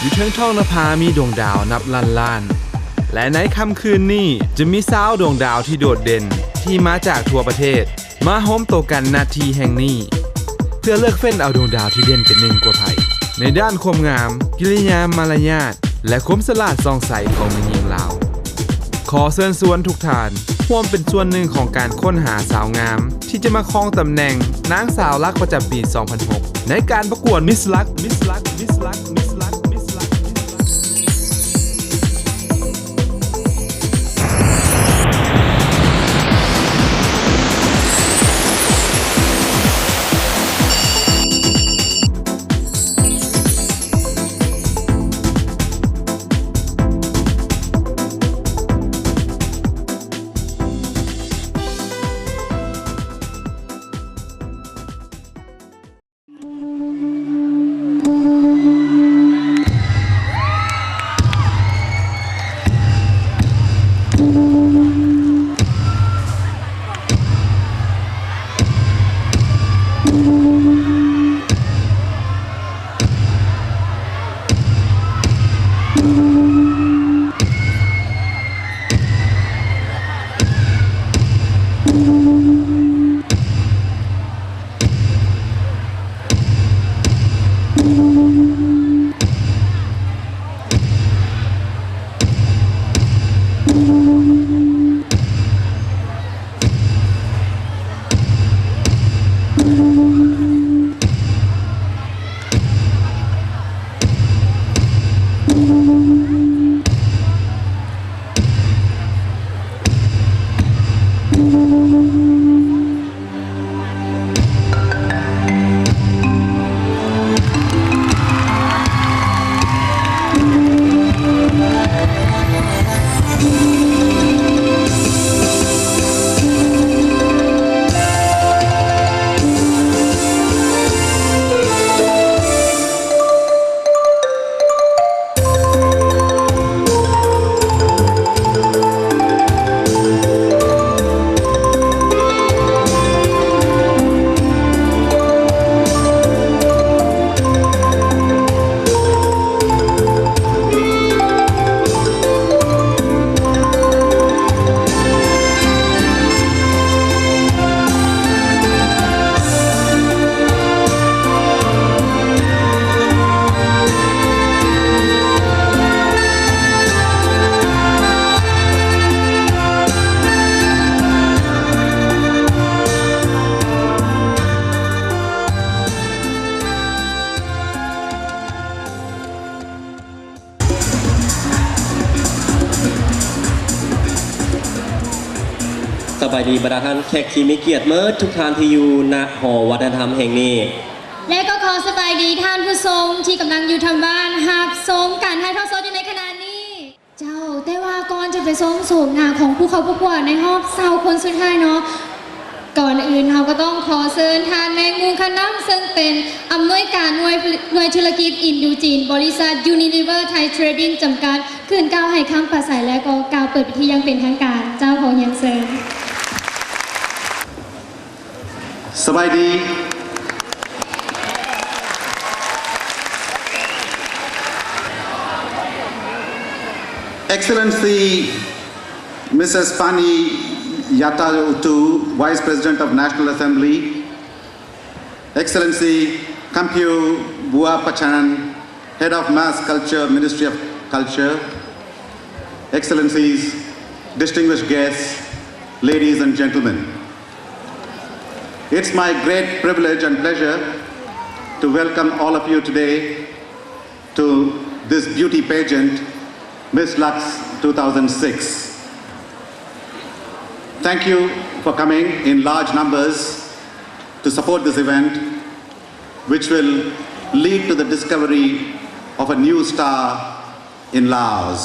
ຢູ່ເທິງທ້ອງນະພາມີດວງດາວນັບລ້ານລ້ານ ແລະ ໃນຄ່ຳຄືນນີ້ຈະມີຊາວດວງດາວທີ່ໂດດເດັ່ນທີ່ມາຈາກທົ່ວປະເທດ ມາໂຮມໂຕກັນ ນະທີ່ແຫ່ງນີ້ ເພື່ອເລືອກເຟ້ນເອົາດວງດາວທີ່ເດັ່ນເປັນໜຶ່ງກວ່າໃຜ ໃນດ້ານຄວາມງາມ, ກິລິຍາມາລະຍາດ ແລະ ຄວາມສະຫຼາດສ່ອງໃສຂອງແມ່ຍິງລາວ. ຂໍເຊີນຊວນທຸກທ່ານ ຮ່ວມເປັນສ່ວນໜຶ່ງຂອງການຄົ້ນຫາສາວງາມ ທີ່ຈະມາຄອງຕຳແໜ່ງນາງສາວລັກປະຈຳປີສອງພັນຫົກ ໃນການປະກວດ Miss Lux Miss Lux Miss Lux Miss Lux Miss Lux. ສະບາຍດີບັນດາທ່ານແຂກທີ່ມີກຽດເໝິດທຸກທ່ານທີ່ຢູ່ນະຫໍວັດທະນະທຳແຫ່ງນີ້ ແລະ ກໍຂໍສະບາຍດີທ່ານຜູ້ຊົມທີ່ກຳລັງຢູ່ທາງບ້ານຮັບຊົມການຖ່າຍທອດສົດຢູ່ໃນຂະນະນີ້. ເຈົ້າ, ແຕ່ວ່າກ່ອນຈະໄປຊົມໂສມໜ້າຂອງຜູ້ເຂົ້າປະກວດໃນຮອບຊາວຄົນສຸດທ້າຍເນາະ, ກ່ອນອື່ນເຮົາກໍຕ້ອງຂໍເຊີນທ່ານ ແມງມຸງ ຄະນຳ ເຊິ່ງເປັນອຳນວຍການໜ່ວຍ ໜ່ວຍທຸລະກິດອິນດູຈີນ ບໍລິສັດ Unilever Thai Trading ຈຳກັດ ຂຶ້ນກ່າວໃຫ້ຄຳປາໄສ ແລະ ກໍກ່າວເປີດພິທີຢ່າງເປັນທາງການ. ເຈົ້າ, ຂໍຮຽນເຊີນ. ສະບາຍດີ. Excellency Mrs Pani Yatautu, Vice President of National Assembly, Excellency Khamphyo Buapachan, Head of Mass Culture, Ministry of Culture, Excellencies, distinguished guests, ladies and gentlemen. It's my great privilege and pleasure to welcome all of you today to this beauty pageant, Miss Lux two thousand six. Thank you for coming in large numbers to support this event, which will lead to the discovery of a new star in Laos.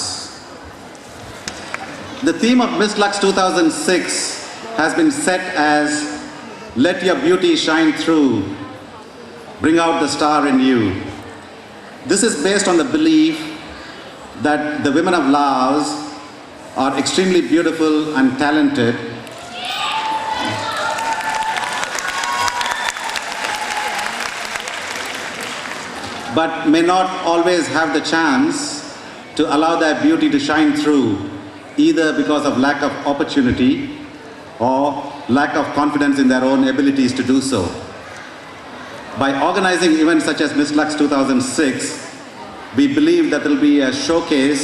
The theme of Miss Lux two thousand six has been set as "Let your beauty shine through, bring out the star in you." This is based on the belief that the women of Laos are extremely beautiful and talented. but may not always have the chance to allow their beauty to shine through, either because of lack of opportunity or lack of confidence in their own abilities to do so. By organizing events such as Miss Lux two thousand six, we believe that there will be a showcase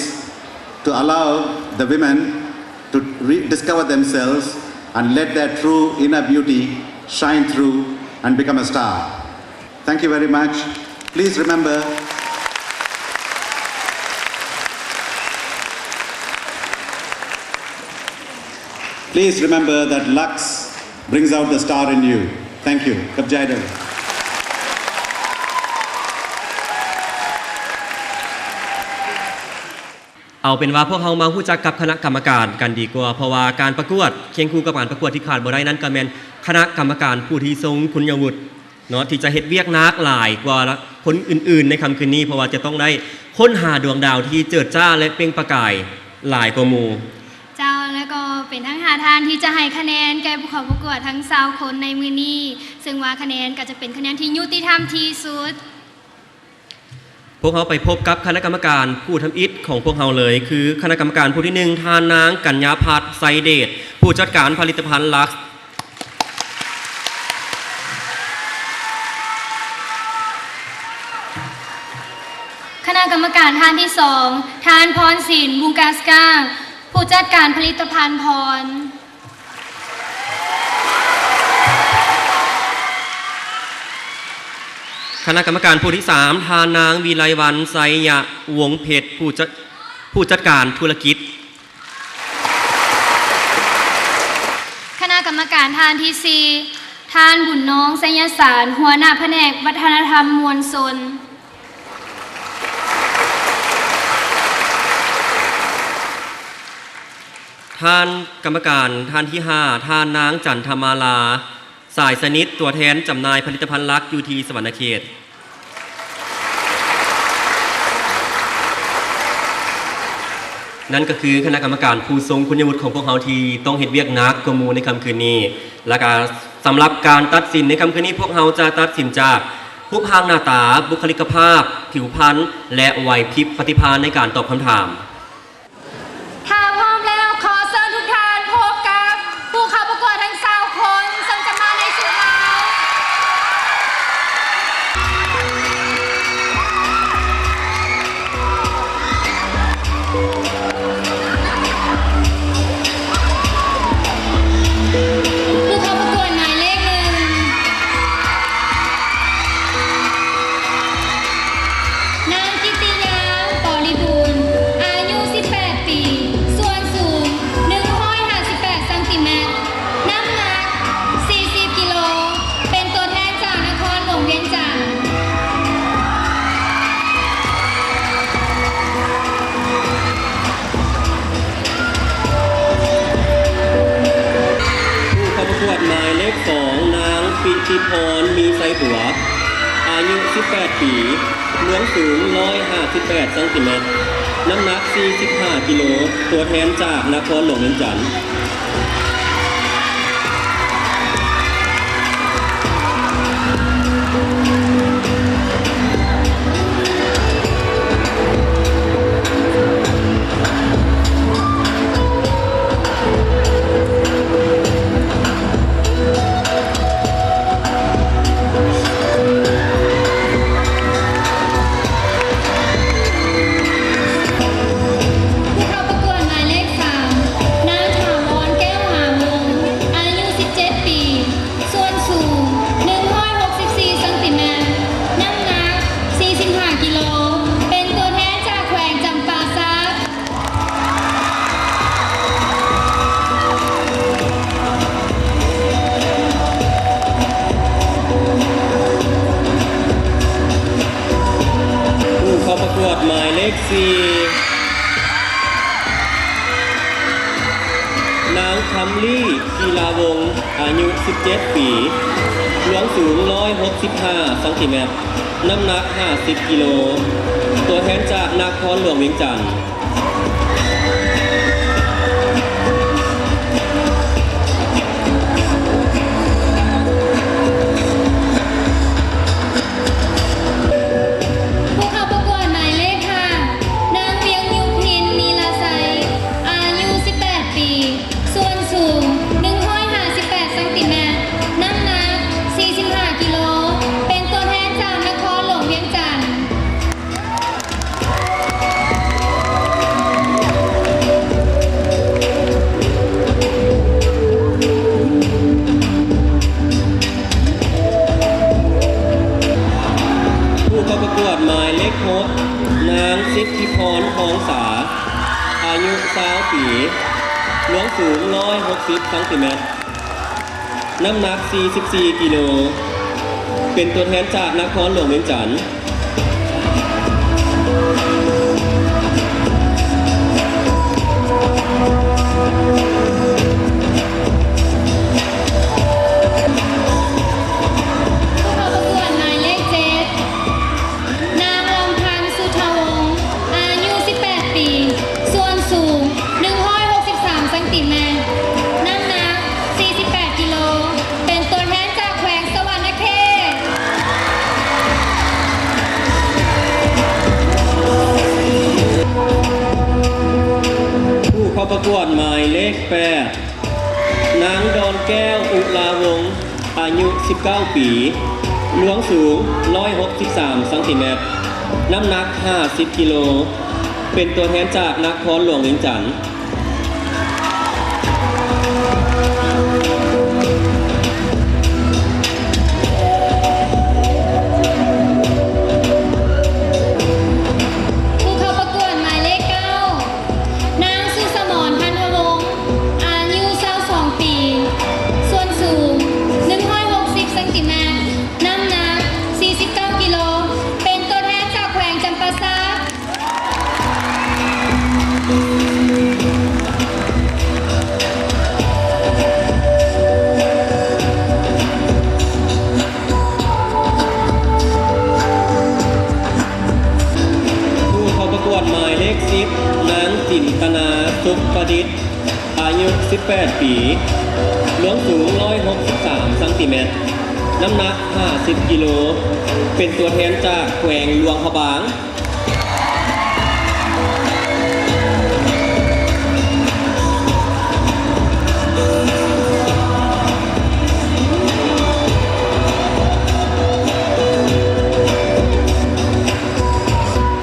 to allow the women to rediscover themselves and let their true inner beauty shine through and become a star. Thank you very much. Please remember, please remember that Lux brings out the star in you. Thank you. ຂອບໃຈເດີ. ເອົາເປັນວ່າພວກເຮົາມາຮູ້ຈັກກັບຄະນະກຳມະການກັນດີກວ່າ, ເພາະວ່າການປະກວດ ຄຽງຄູ່ກັບການປະກວດທີ່ຂາດບໍ່ໄດ້ນັ້ນກໍແມ່ນຄະນະກຳມະການຜູ້ທີ່ຊົງຄຸນຍະວຸດເນາະ ທີ່ຈະເຮັດວຽກໜັກຫຼາຍກວ່າຄົນອື່ນໆໃນຄ່ຳຄືນນີ້, ເພາະວ່າຈະຕ້ອງໄດ້ຄົ້ນຫາດວງດາວທີ່ເຈີດຈ້າ ແລະ ເປັ່ງປະກາຍຫຼາຍກວ່າໝູ່. ເຈົ້າ, ແລ້ວກໍເປັນທັງຫ້າທ່ານທີ່ຈະໃຫ້ຄະແນນແກ່ຜູ້ເຂົ້າປະກວດທັງຊາວຄົນໃນມື້ນີ້, ເຊິ່ງວ່າຄະແນນກໍຈະເປັນຄະແນນທີ່ຍຸຕິທຳທີ່ສຸດ. ພວກເຮົາໄປພົບກັບຄະນະກຳມະການຜູ້ທຳອິດຂອງພວກເຮົາເລີຍ, ຄືຄະນະກຳມະການຜູ້ທີໜຶ່ງ ທ່ານນາງ ກັນຍາພັດ ໄຊເດດ, ຜູ້ຈັດການຜະລິດຕະພັນລັກ. ຄະນະກຳມະການທ່ານທີສອງ ທ່ານ ພອນສິນ ບຸງກາສກາ, ຜູ້ຈັດການຜະລິດຕະພັນພອນ. ຄະນະກຳມະການຜູ້ທີສາມ ທ່ານນາງ ວິໄລວັນ ໄຊຍະວົງເພັດ, ຜູ້ຈັດ ຜູ້ຈັດການທຸລະກິດ. ຄະນະກຳມະການທ່ານທີສີ່ ທ່ານ ບຸນນອງ ໄຊຍະສານ, ຫົວໜ້າພະແນກວັດທະນະທຳມວນຊົນ. ທ່ານກຳມະການທ່ານທີຫ້າ ທ່ານນາງ ຈັນທະມາລາ ສາຍສະໜິດ, ຕົວແທນຈຳໜ່າຍຜະລິດຕະພັນລັກຢູ່ທີ່ສະຫວັນນະເຂດ. ນັ້ນກໍຄືຄະນະກຳມະການຜູ້ຊົງຄຸນຍະວຸດຂອງພວກເຮົາທີ່ຕ້ອງເຮັດວຽກໜັກກວ່າໝູ່ໃນຄ່ຳຄືນນີ້. ແລ້ວກໍສຳລັບການຕັດສິນໃນຄ່ຳຄືນນີ້, ພວກເຮົາຈະຕັດສິນຈາກຮູບຮ່າງໜ້າຕາ, ບຸກຄະລິກກະພາບ, ຜິວພັນ ແລະ ໄຫວພິບປະຕິພານໃນການຕອບຄຳຖາມ. ຖ້າພ້ອມແລ້ວ, ຂໍເຊີນທຸກທ່ານພົບກັບຜູ້ເຂົ້າປະກວດທັງຊາວຄົນ ເຊິ່ງຈະມາໃນຊຸດລາວ. ຜູ້ເຂົ້າປະກວດໝາຍເລກໜຶ່ງ ນາງ ກິດຕິຍາ ບໍລິບູນ, ອາຍຸສິບແປດປີ, ສ່ວນສູງ ໜຶ່ງຮ້ອຍຫ້າສິບແປດຊັງຕີແມັດ, ນ້ຳໜັກ ສີ່ສິບກິໂລ, ເປັນຕົວແທນຈາກນະຄອນຫຼວງວຽງຈັນ. ຜູ້ເຂົ້າປະກວດໝາຍເລກສອງ ນາງ ປິຕິພອນ ມີໄຊບົວ, ອາຍຸສິບແປດປີ, ລວງສູງ ໜຶ່ງຮ້ອຍຫ້າສິບແປດຊັງຕີແມັດ, ນ້ຳໜັກ ສີ່ສິບຫ້າກິໂລ, ຕົວແທນຈາກນະຄອນຫຼວງວຽງຈັນ. ຜູ້ເຂົ້າປະກວດໝາຍເລກສາມ ນາງ ຖາວອນ ແກ້ວຫາວົງ, ອາຍຸສິບເຈັດປີ, ສ່ວນສູງ ໜຶ່ງຮ້ອຍຫົກສິບສີ່ຊັງຕີແມັດ, ນ້ຳໜັກ ສີ່ສິບຫ້າກິໂລ, ເປັນຕົວແທນຈາກແຂວງຈຳປາສັກ. ຜູ້ເຂົ້າປະກວດໝາຍເລກສີ່ ນາງ ຄຳລີ ກິລາວົງ, ອາຍຸສິບເຈັດປີ, ລວງສູງ ໜຶ່ງຮ້ອຍຫົກສິບຫ້າຊັງຕີແມັດ, ນ້ຳໜັກ ຫ້າສິບກິໂລ, ຕົວແທນຈາກນະຄອນຫຼວງວຽງຈັນ. ຜູ້ ທິພອນ ທອງສາ ອາຍຸຊາວປີ ລວງສູງຮ້ອຍຫົກສິບຊັງຕີແມັດ ນ້ຳໜັກສີ່ສິບສີ່ກິໂລ ເປັນຕົວແທນຈາກນະຄອນຫຼວງວຽງຈັນ. ຜູ້ເຂົ້າປະກວດໝາຍເລກເຈັດ ນາງ ລຳພັນ ສຸທະວົງ ອາຍຸສິບແປດປີ ສ່ວນສູງໜຶ່ງຮ້ອຍຫົກສິບສາມຊັງຕີແມັດ ນ້ຳໜັກສີ່ສິບແປດກິໂລ ເປັນຕົວແທນຈາກແຂວງສະຫວັນນະເຂດ. ຜູ້ເຂົ້າປະກວດໝາຍເລກແປດ ນາງ ດອນແກ້ວ ອຸລາວົງ ອາຍຸສິບເກົ້າປີ ລວງສູງຮ້ອຍຫົກສິບສາມຊັງຕີແມັດ ນ້ຳໜັກຫ້າສິບກິໂລ ເປັນຕົວແທນຈາກນະຄອນຫຼວງວຽງຈັນ. ຜູ້ເຂົ້າປະກວດໝາຍເລກເກົ້າ ນາງ ສຸສະໝອນ ພັນທະວົງ ອາຍຸຊາວສອງປີ ສ່ວນສູງໜຶ່ງຮ້ອຍຫົກສິບຊັງຕີແມັດ ນ້ຳໜັກສີ່ສິບເກົ້າກິໂລ ເປັນຕົວແທນຈາກແຂວງຈຳປາສັກ. ຜູ້ເຂົ້າປະກວດໝາຍເລກສິບ ນາງ ຈິນຕະນາ ສຸກປະດິດ ອາຍຸສິບແປດປີ ລວງສູງຮ້ອຍຫົກສິບສາມຊັງຕີແມັດ ນ້ຳໜັກຫ້າສິບກິໂລ ເປັນຕົວແທນຈາກແຂວງຫຼວງພະບາງ.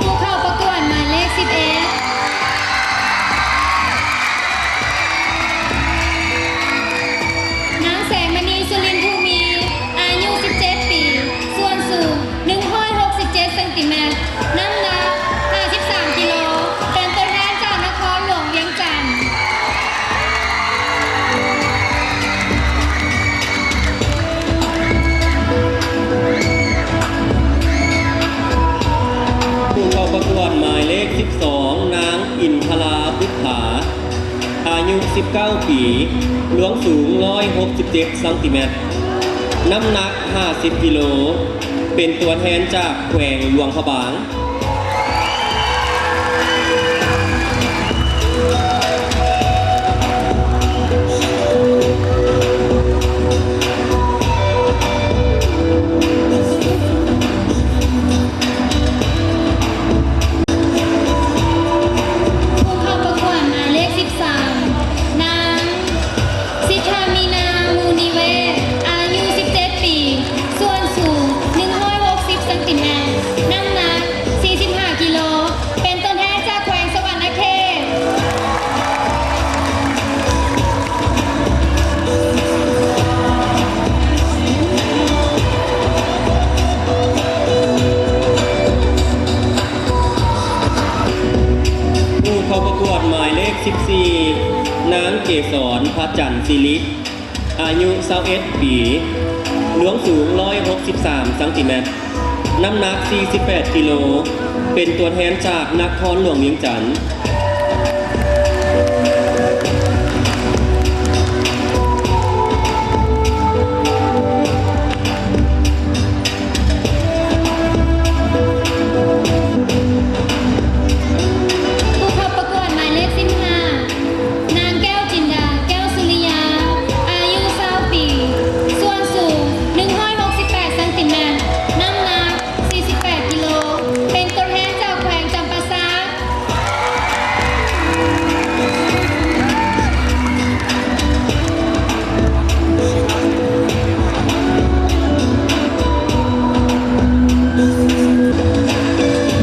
ຜູ້ເຂົ້າປະກວດໝາຍເລກສິບເອັດ ນາງ ແສງມະນີ ສຸລິນພູມີ ອາຍຸສິບເຈັດປີ ສ່ວນສູງໜຶ່ງຮ້ອຍຫົກສິບເຈັດຊັງຕີແມັດ ນ້ຳໜັກຫ້າສິບສາມກິໂລ ເປັນຕົວແທນຈາກນະຄອນຫຼວງວຽງຈັນ. ຜູ້ເຂົ້າປະກວດໝາຍເລກສິບສອງ ນາງ ອິນທະລາ ບຸດຜາ ອາຍຸສິບເກົ້າປີ ລວງສູງຮ້ອຍຫົກສິບເຈັດຊັງຕີແມັດ ນ້ຳໜັກຫ້າສິບກິໂລ ເປັນຕົວແທນຈາກແຂວງຫຼວງພະບາງ. ຜູ້ເຂົ້າປະກວດໝາຍເລກສິບສາມ ນາງ ສິດທາມີນາ ມູນີເວດ ອາຍຸສິບເຈັດປີ ສ່ວນສູງໜຶ່ງຮ້ອຍຫົກສິບຊັງຕີແມັດ ນ້ຳໜັກສີ່ສິບຫ້າກິໂລ ເປັນຕົວແທນຈາກແຂວງສະຫວັນນະເຂດ. ຜູ້ເຂົ້າປະກວດໝາຍເລກສິບສີ່ ນາງ ເກສອນ ພະຈັນສິລິ ອາຍຸຊາວເອັດປີ ລວງສູງຮ້ອຍຫົກສິບສາມຊັງຕີແມັດ ນ້ຳໜັກສີ່ສິບແປດກິໂລ ເປັນຕົວແທນຈາກນະຄອນຫຼວງວຽງຈັນ. ຜູ້ເຂົ້າປະກວດໝາຍເລກສິບຫ້າ ນາງ ແກ້ວຈິນດາ ແກ້ວສຸລິຍາ ອາຍຸຊາວປີ ສ່ວນສູງໜຶ່ງຮ້ອຍຫົກສິບແປດຊັງຕີແມັດ ນ້ຳໜັກສີ່ສິບແປດກິໂລ ເປັນຕົວແທນຈາກແຂວງຈຳປາສັກ.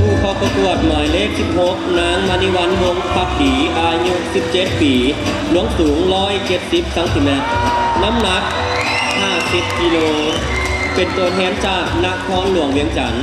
ຜູ້ເຂົ້າປະກວດໝາຍເລກສິບຫົກ ນາງ ມະນີວັນ ວົງພັກດີ ອາຍຸສິບເຈັດປີ ລວງສູງຮ້ອຍເຈັດສິບຊັງຕີແມັດ ນ້ຳໜັກຫ້າສິບກິໂລ ເປັນຕົວແທນຈາກນະຄອນຫຼວງວຽງຈັນ.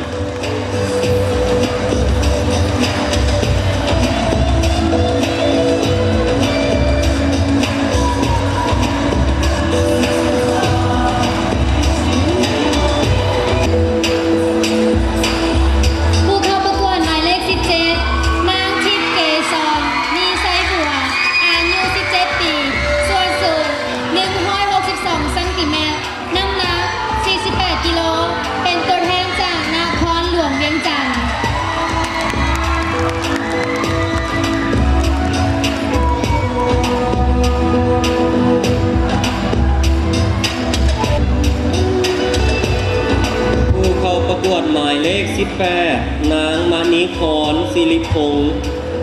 ໝາຍເລກສິບແປດ ນາງ ມະນີພອນ ສິລິພົງ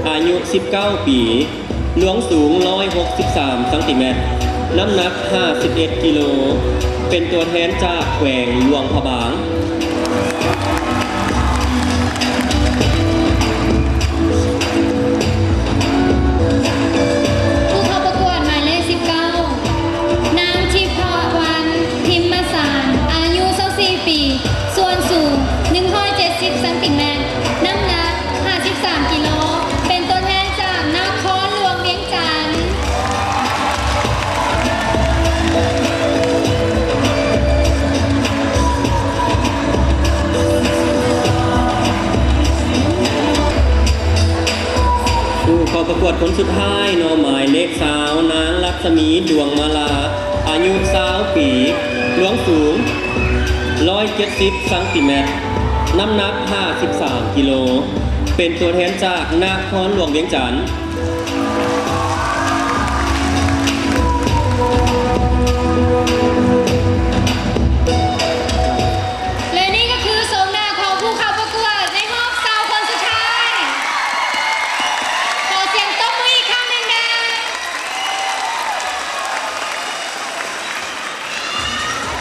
ອາຍຸສິບເກົ້າປີ, ລວງສູງຮ້ອຍຫົກສິບສາມຊັງຕີແມັດ, ນ້ຳໜັກຫ້າສິບເອັດກິໂລ, ເປັນຕົວແທນຈາກແຂວງຫຼວງພະບາງ. ຜູ້ເຂົ້າປະກວດໝາຍເລກສິບເກົ້າ ນາງ ທິບພະວັນ ພິມມະສານ ອາຍຸຊາວສີ່ປີ, ສ່ວນສູງໜຶ່ງຮ້ອຍເຈັດສິບຊັງຕີແມັດ, ນ້ຳໜັກຫ້າສິບສາມກິໂລ, ເປັນຕົວແທນຈາກນະຄອນຫຼວງວຽງຈັນ. ຜູ້ເຂົ້າປະກວດຄົນສຸດທ້າຍເນາະ ໝາຍເລກຊາວ ນາງ ລັດສະໝີ ດວງມາລາ ອາຍຸຊາວປີ, ລວງສູງຮ້ອຍເຈັດສິບຊັງຕີແມັດ, ນ້ຳໜັກຫ້າສິບສາມກິໂລ, ເປັນຕົວແທນຈາກນະຄອນຫຼວງວຽງຈັນ. ແລະ ນີ້ກໍຄືໂສມໜ້າຂອງຜູ້ເຂົ້າປະກວດໃນຮອບຊາວຄົນສຸດທ້າຍ. ຂໍສຽງຕົບມືອີກຄັ້ງໜຶ່ງແດ່.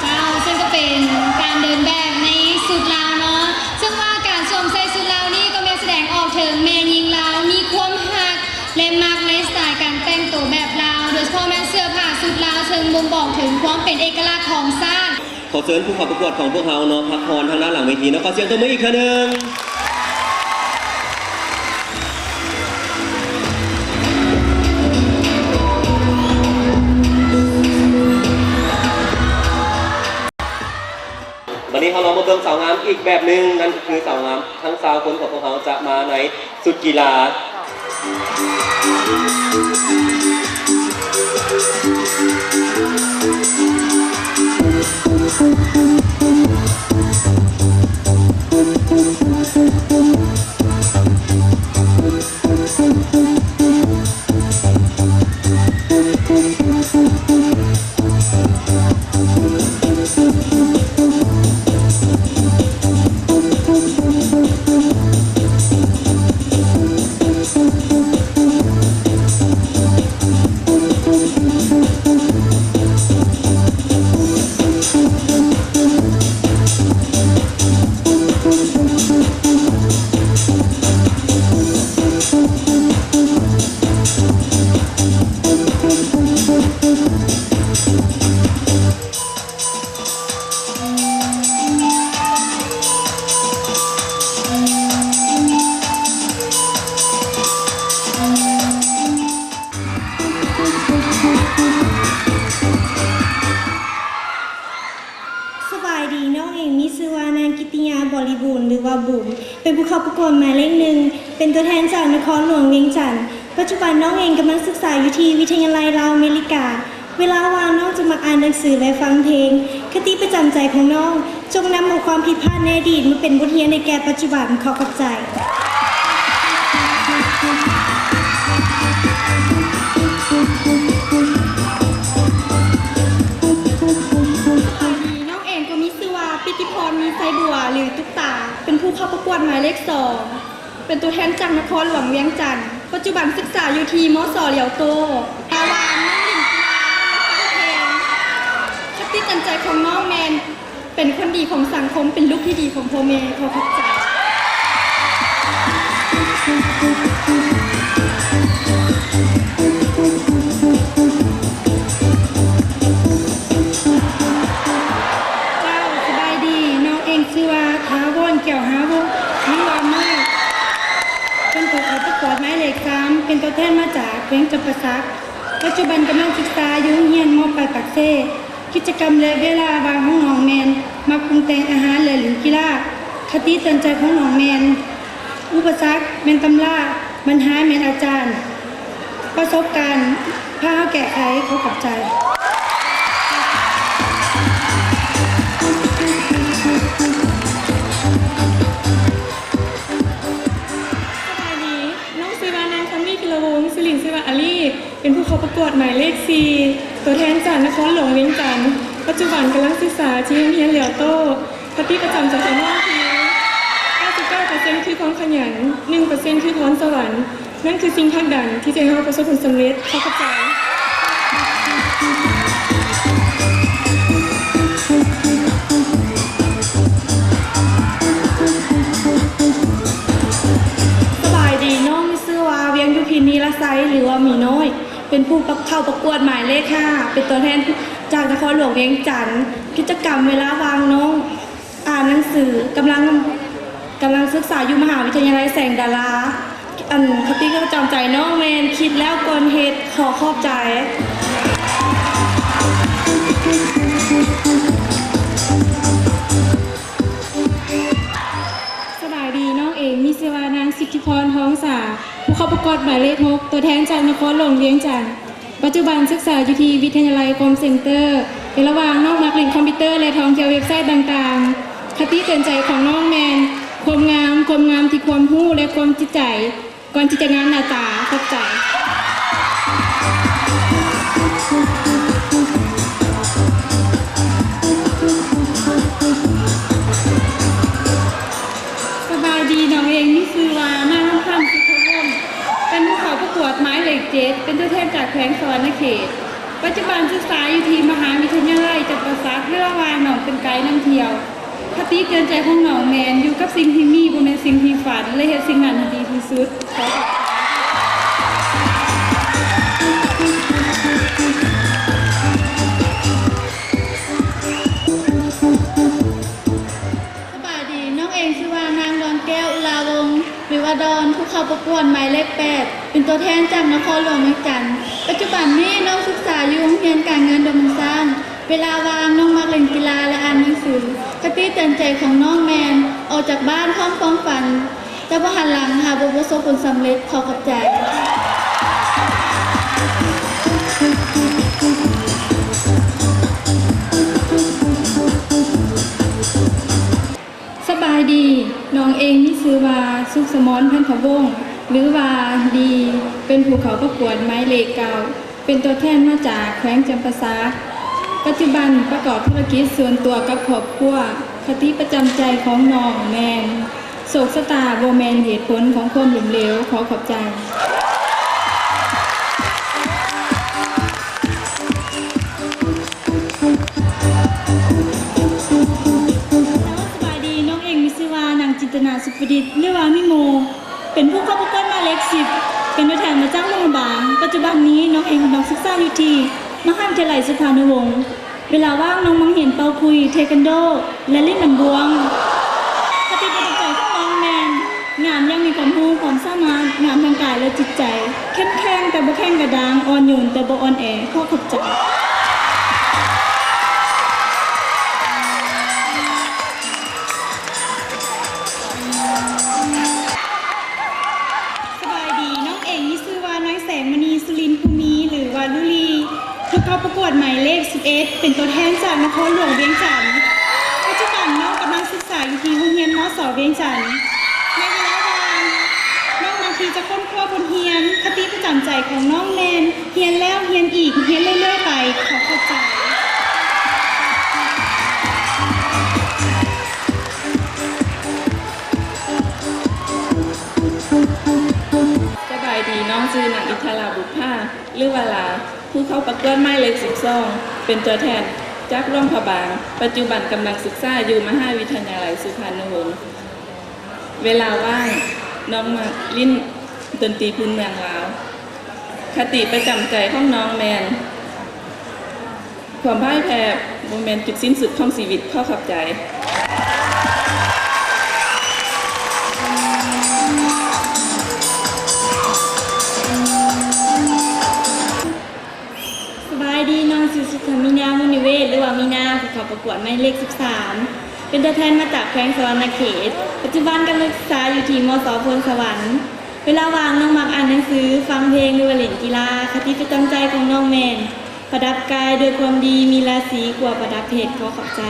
ເຈົ້າ, ເຊິ່ງກໍເປັນການເດີນແບບໃນຊຸດລາວເນາະ, ເຊິ່ງວ່າການສວມໃສ່ຊຸດລາວນີ້ກໍແມ່ນສະແດງອອກເຖິງແມ່ຍິງລາວມີຄວາມຮັກ ແລະ ມັກໃນສະໄຕການແຕ່ງໂຕແບບລາວ, ໂດຍສະເພາະແມ່ນເສື້ອຜ້າຊຸດລາວ ເຊິ່ງບົ່ງບອກເຖິງຄວາມເປັນເອກະລັກຂອງຊາດ. ຂໍເຊີນຜູ້ເຂົ້າປະກວດຂອງພວກເຮົາເນາະ ພັກຜ່ອນທາງດ້ານຫຼັງເວທີເນາະ, ຂໍສຽງຕົບມືອີກເທື່ອໜຶ່ງ. ບັດນີ້ເຮົາລອງມາເບິ່ງສາວງາມອີກແບບໜຶ່ງ, ນັ້ນຄືສາວງາມທັງຊາວຄົນຂອງພວກເຮົາຈະມາໃນຊຸດກິລາ. ສະບາຍດີ, ນ້ອງເອງມີຊື່ວ່ານາງ ກິດຕິຍາ ບໍລິບູນ ຫຼືວ່າບຸນ, ເປັນຜູ້ເຂົ້າປະກວດໝາຍເລກໜຶ່ງ, ເປັນຕົວແທນຈາກນະຄອນຫຼວງວຽງຈັນ. ປັດຈຸບັນນ້ອງເອງກຳລັງສຶກສາຢູ່ທີ່ວິທະຍາໄລລາວອາເມລິກາ. ເວລາວ່າງນ້ອງຈະມັກອ່ານໜັງສື ແລະ ຟັງເພງ. ຄະຕິປະຈຳໃຈຂອງນ້ອງ, ຈົ່ງນຳເອົາຄວາມຜິດພາດໃນອະດີດມາເປັນບົດຮຽນໃຫ້ແກ່ປັດຈຸບັນ. ຂໍຂອບໃຈ. ສະບາຍດີ, ນ້ອງເອງກໍມີຊື່ວ່າ ປິດຕິພອນ ມີໄຊບົວ ຫຼື ຕຸກຕາ, ເປັນຜູ້ເຂົ້າປະກວດໝາຍເລກສອງ. ເປັນຕົວແທນຈາກນະຄອນຫຼວງວຽງຈັນ, ປັດຈຸບັນສຶກສາຢູ່ທີ່ ມສ ຫຼຽວໂຕ້. ລາວານ ນ້ອງຫຼິ້ນກິລາ, ຮ້ອງເພງ. ຄະຕິເຕືອນໃຈຂອງນ້ອງແມ່ນ ເປັນຄົນດີຂອງສັງຄົມ, ເປັນລູກທີ່ດີຂອງພໍ່ແມ່. ຂໍຂອບໃຈ. ເຈົ້າ, ສະບາຍດີ, ນ້ອງເອງຊື່ວ່າ ຖາວອນ ແກ້ວຫາວົງ ຫຼືວ່າເມີຍ, ເປັນຜູ້ເຂົ້າປະກວດໝາຍເລກສາມ, ເປັນຕົວແທນມາຈາກແຂວງຈຳປາສັກ, ປັດຈຸບັນກຳລັງສຶກສາຢູ່ໂຮງຮຽນ ມ.ປາຍ ປາກເຊ. ກິດຈະກຳ ແລະ ເວລາວ່າງຂອງນ້ອງແມ່ນ ມັກປຸງແຕ່ງອາຫານ ແລະ ຫຼິ້ນກິລາ. ຄະຕິເຕືອນໃຈຂອງນ້ອງແມ່ນ ອຸປະສັກແມ່ນຕຳລາ, ບັນຫາແມ່ນອາຈານ, ປະສົບການພາເຮົາແກ້ໄຂ. ຂໍຂອບໃຈ. ສະບາຍດີ, ນ້ອງຊື່ວ່ານາງ ຄຳມີ ພິລະວົງ, ຊື່ຫຼິ້ນຊື່ວ່າອາລີ, ເປັນຜູ້ເຂົ້າປະກວດໝາຍເລກສີ່, ຕົວແທນຈາກນະຄອນຫຼວງວຽງຈັນ, ປັດຈຸບັນກຳລັງສຶກສາທີ່ໂຮງຮຽນຫຼຽວໂຕ້. ຄະຕິປະຈຳໃຈຂອງນ້ອງຄື ຄວາມຂະຫຍັນ, ໜຶ່ງເປີເຊັນຄືພອນສະຫວັນ. ນັ້ນຄືສິ່ງຜັກດັນທີ່ຈະເຮັດໃຫ້ເຮົາປະສົບຜົນສຳເລັດ. ຂໍຂອບໃຈ. ສະບາຍດີ, ນ້ອງມີຊື່ວ່າ ວຽງຍຸພິນ ນີລະໄຊ ຫຼືວ່າໝີນ້ອຍ, ເປັນຜູ້ເຂົ້າປະກວດໝາຍເລກຫ້າ ເປັນຕົວແທນຈາກນະຄອນຫຼວງວຽງຈັນ. ກິດຈະກຳເວລາວ່າງ ນ້ອງ ອ່ານໜັງສື, ກຳລັງ, ກຳລັງສຶກສາຢູ່ມະຫາວິທະຍາໄລແສງດາລາ. ອັນຄະຕິປະຈຳໃຈນ້ອງແມ່ນ ຄິດແລ້ວກ່ອນເຮັດ. ຂໍຂອບໃຈ. ສະບາຍດີ, ນ້ອງເອງມີຊື່ວ່າ ນາງສິດທິພອນ ທອງສາ, ຜູ້ເຂົ້າປະກວດໝາຍເລກຫົກ ຕົວແທນຈາກນະຄອນຫຼວງວຽງຈັນ. ປັດຈຸບັນສຶກສາຢູ່ທີ່ວິທະຍາໄລຄອມເຊັນເຕີ. ເວລາວ່າງ ນ້ອງມັກຫຼິ້ນຄອມພິວເຕີ ແລະ ທ່ອງທ່ຽວເວັບໄຊຕ່າງໆ. ຄະຕິເຕືອນໃຈຂອງນ້ອງແມ່ນ ຄວາມງາມ, ຄວາມງາມທີ່ຄວາມຮູ້ ແລະ ຄວາມຈິດໃຈ ກ່ອນທີ່ຈະງາມໜ້າຕາ. ຂອບໃຈ. ສະບາຍດີ, ນ້ອງເອງມີຊື່ວ່າ ນາງ ນ້ຳຄຳ ສຸດທະວົງ, ເປັນຜູ້ເຂົ້າປະກວດໝາຍເລກເຈັດ ເປັນຕົວແທນຈາກແຂວງສະຫວັນນະເຂດ. ປັດຈຸບັນສຶກສາຢູ່ທີ່ມະຫາວິທະຍາໄລຈຳປາສັກ. ເວລາວ່າງ ນ້ອງເປັນໄກນຳທ່ຽວ. ຄະຕິເຕືອນໃຈຂອງນ້ອງແມ່ນ ຢູ່ກັບສິ່ງທີ່ມີ ບໍ່ແມ່ນສິ່ງທີ່ຝັນ ແລະ ເຮັດສິ່ງນັ້ນໃຫ້ດີທີ່ສຸດ. ສະບາຍດີ, ນ້ອງເອງຊື່ວ່າ ນາງ ດອນແກ້ວ ອຸລາວົງ ຫຼືວ່າ ດອນ, ຜູ້ເຂົ້າປະກວດໝາຍເລກແປດ ເປັນຕົວແທນຈາກນະຄອນຫຼວງວຽງຈັນ. ປັດຈຸບັນນີ້ນ້ອງສຶກສາຢູ່ໂຮງຮຽນການເງິນດົງມັນຊ້າງ. ເວລາວ່າງນ້ອງມັກຫຼິ້ນກິລາ ແລະ ອ່ານໜັງສື. ຄະຕິເຕືອນໃຈຂອງນ້ອງແມ່ນ ອອກຈາກບ້ານພ້ອມຄວາມຝັນ, ແຕ່ບໍ່ຫັນຫຼັງຫາກບໍ່ປະສົບຜົນສຳເລັດ. ຂໍຂອບໃຈ. ສະບາຍດີ, ນ້ອງເອງມີຊື່ວ່າ ສຸກສະໝອນ ພັນທະວົງ ຫຼືວ່າ ດີ, ເປັນຜູ້ເຂົ້າປະກວດໝາຍເລກເກົ້າ ເປັນຕົວແທນມາຈາກແຂວງຈຳປາສັກ. ປັດຈຸບັນປະກອບທຸລະກິດສ່ວນຕົວກັບຄອບຄົວ. ຄະຕິປະຈຳໃຈຂອງນ້ອງແມ່ນ ໂຊກຊະຕາບໍ່ແມ່ນເຫດຜົນຂອງຄວາມລົ້ມເຫຼວ. ຂໍຂອບໃຈ. ສະບາຍດີ, ນ້ອງເອງມີຊື່ວ່າ ນາງ ຈິນຕະນາ ສຸປະດິດ ຫຼືວ່າ ມີໂມ, ເປັນຜູ້ເຂົ້າປະກວດໝາຍເລກສິບ ເປັນຕົວແທນມາຈາກຫຼວງພະບາງ. ປັດຈຸບັນນີ້ນ້ອງເອງກຳລັງສຶກສາຢູ່ທີ່ມະຫາວິທະຍາໄລສຸພານຸວົງ. ເວລາວ່າງນ້ອງມັກຮຽນເປົ່າຂຸຍ, ເທຄວັນໂດ ແລະ ຫຼິ້ນນ້ຳບ່ວງ. ຄະຕິປະຈຳໃຈຂອງນ້ອງແມ່ນ ງາມຢ່າງມີຄວາມຮູ້ຄວາມສາມາດ, ງາມທັງກາຍ ແລະ ຈິດໃຈ, ເຂັ້ມແຂງແຕ່ບໍ່ແຂງກະດ້າງ, ອ່ອນໂຍນແຕ່ບໍ່ອ່ອນແອ. ຂໍຂອບໃຈ. ສະບາຍດີ, ນ້ອງເອງມີຊື່ວ່າ ນາງ ແສງມະນີ ສຸລິນພູມີ ຫຼືວ່າ ລູລີ, ຜູ້ເຂົ້າປະກວດໝາຍເລກສິບເອັດ ເປັນຕົວແທນຈາກນະຄອນຫຼວງວຽງຈັນ. ປັດຈຸບັນນ້ອງກຳລັງສຶກສາຢູ່ທີ່ໂຮງຮຽນ ມສ ວຽງຈັນ. ໃນເວລາວ່າງ ນ້ອງມັກທີ່ຈະຄົ້ນຄວ້າບົດຮຽນ. ຄະຕິປະຈຳໃຈຂອງນ້ອງແມ່ນ ຮຽນແລ້ວຮຽນອີກ, ຮຽນເລື້ອຍໆໄປ. ຂໍຂອບໃຈ. ສະບາຍດີ, ນ້ອງຊື່ ນາງ ອິດທະລາ ບຸບຜາ ຫຼືວ່າ ລາ, ຜູ້ເຂົ້າປະກວດໝາຍເລກສິບສອງ ເປັນຕົວແທນຈາກຫຼວງພະບາງ. ປັດຈຸບັນກຳລັງສຶກສາຢູ່ມະຫາວິທະຍາໄລສຸພານຸວົງ. ເວລາວ່າງ ນ້ອງມັກຫຼິ້ນດົນຕີພື້ນເມືອງລາວ. ຄະຕິປະຈຳໃຈຂອງນ້ອງແມ່ນ ຄວາມພ່າຍແພ້ບໍ່ແມ່ນຈຸດສິ້ນສຸດຂອງຊີວິດ. ຂໍຂອບໃຈ. ສະບາຍດີ, ນ້ອງຊື່ ສຸທາມີນາ ມຸນີເວດ ຫຼືວ່າ ມີນາ, ຜູ້ເຂົ້າປະກວດໝາຍເລກສິບສາມ ເປັນຕົວແທນມາຈາກແຂວງສະຫວັນນະເຂດ. ປັດຈຸບັນກຳລັງສຶກສາຢູ່ທີ່ ມສ ໂພນສະຫວັນ. ເວລາວ່າງນ້ອງມັກອ່ານໜັງສື, ຟັງເພງ ຫຼືວ່າຫຼິ້ນກິລາ. ຄະຕິປະຈຳໃຈຂອງນ້ອງແມ່ນ ປະດັບກາຍດ້ວຍຄວາມດີ, ມີລາສີກວ່າປະດັບເພັດ. ຂໍຂອບໃຈ.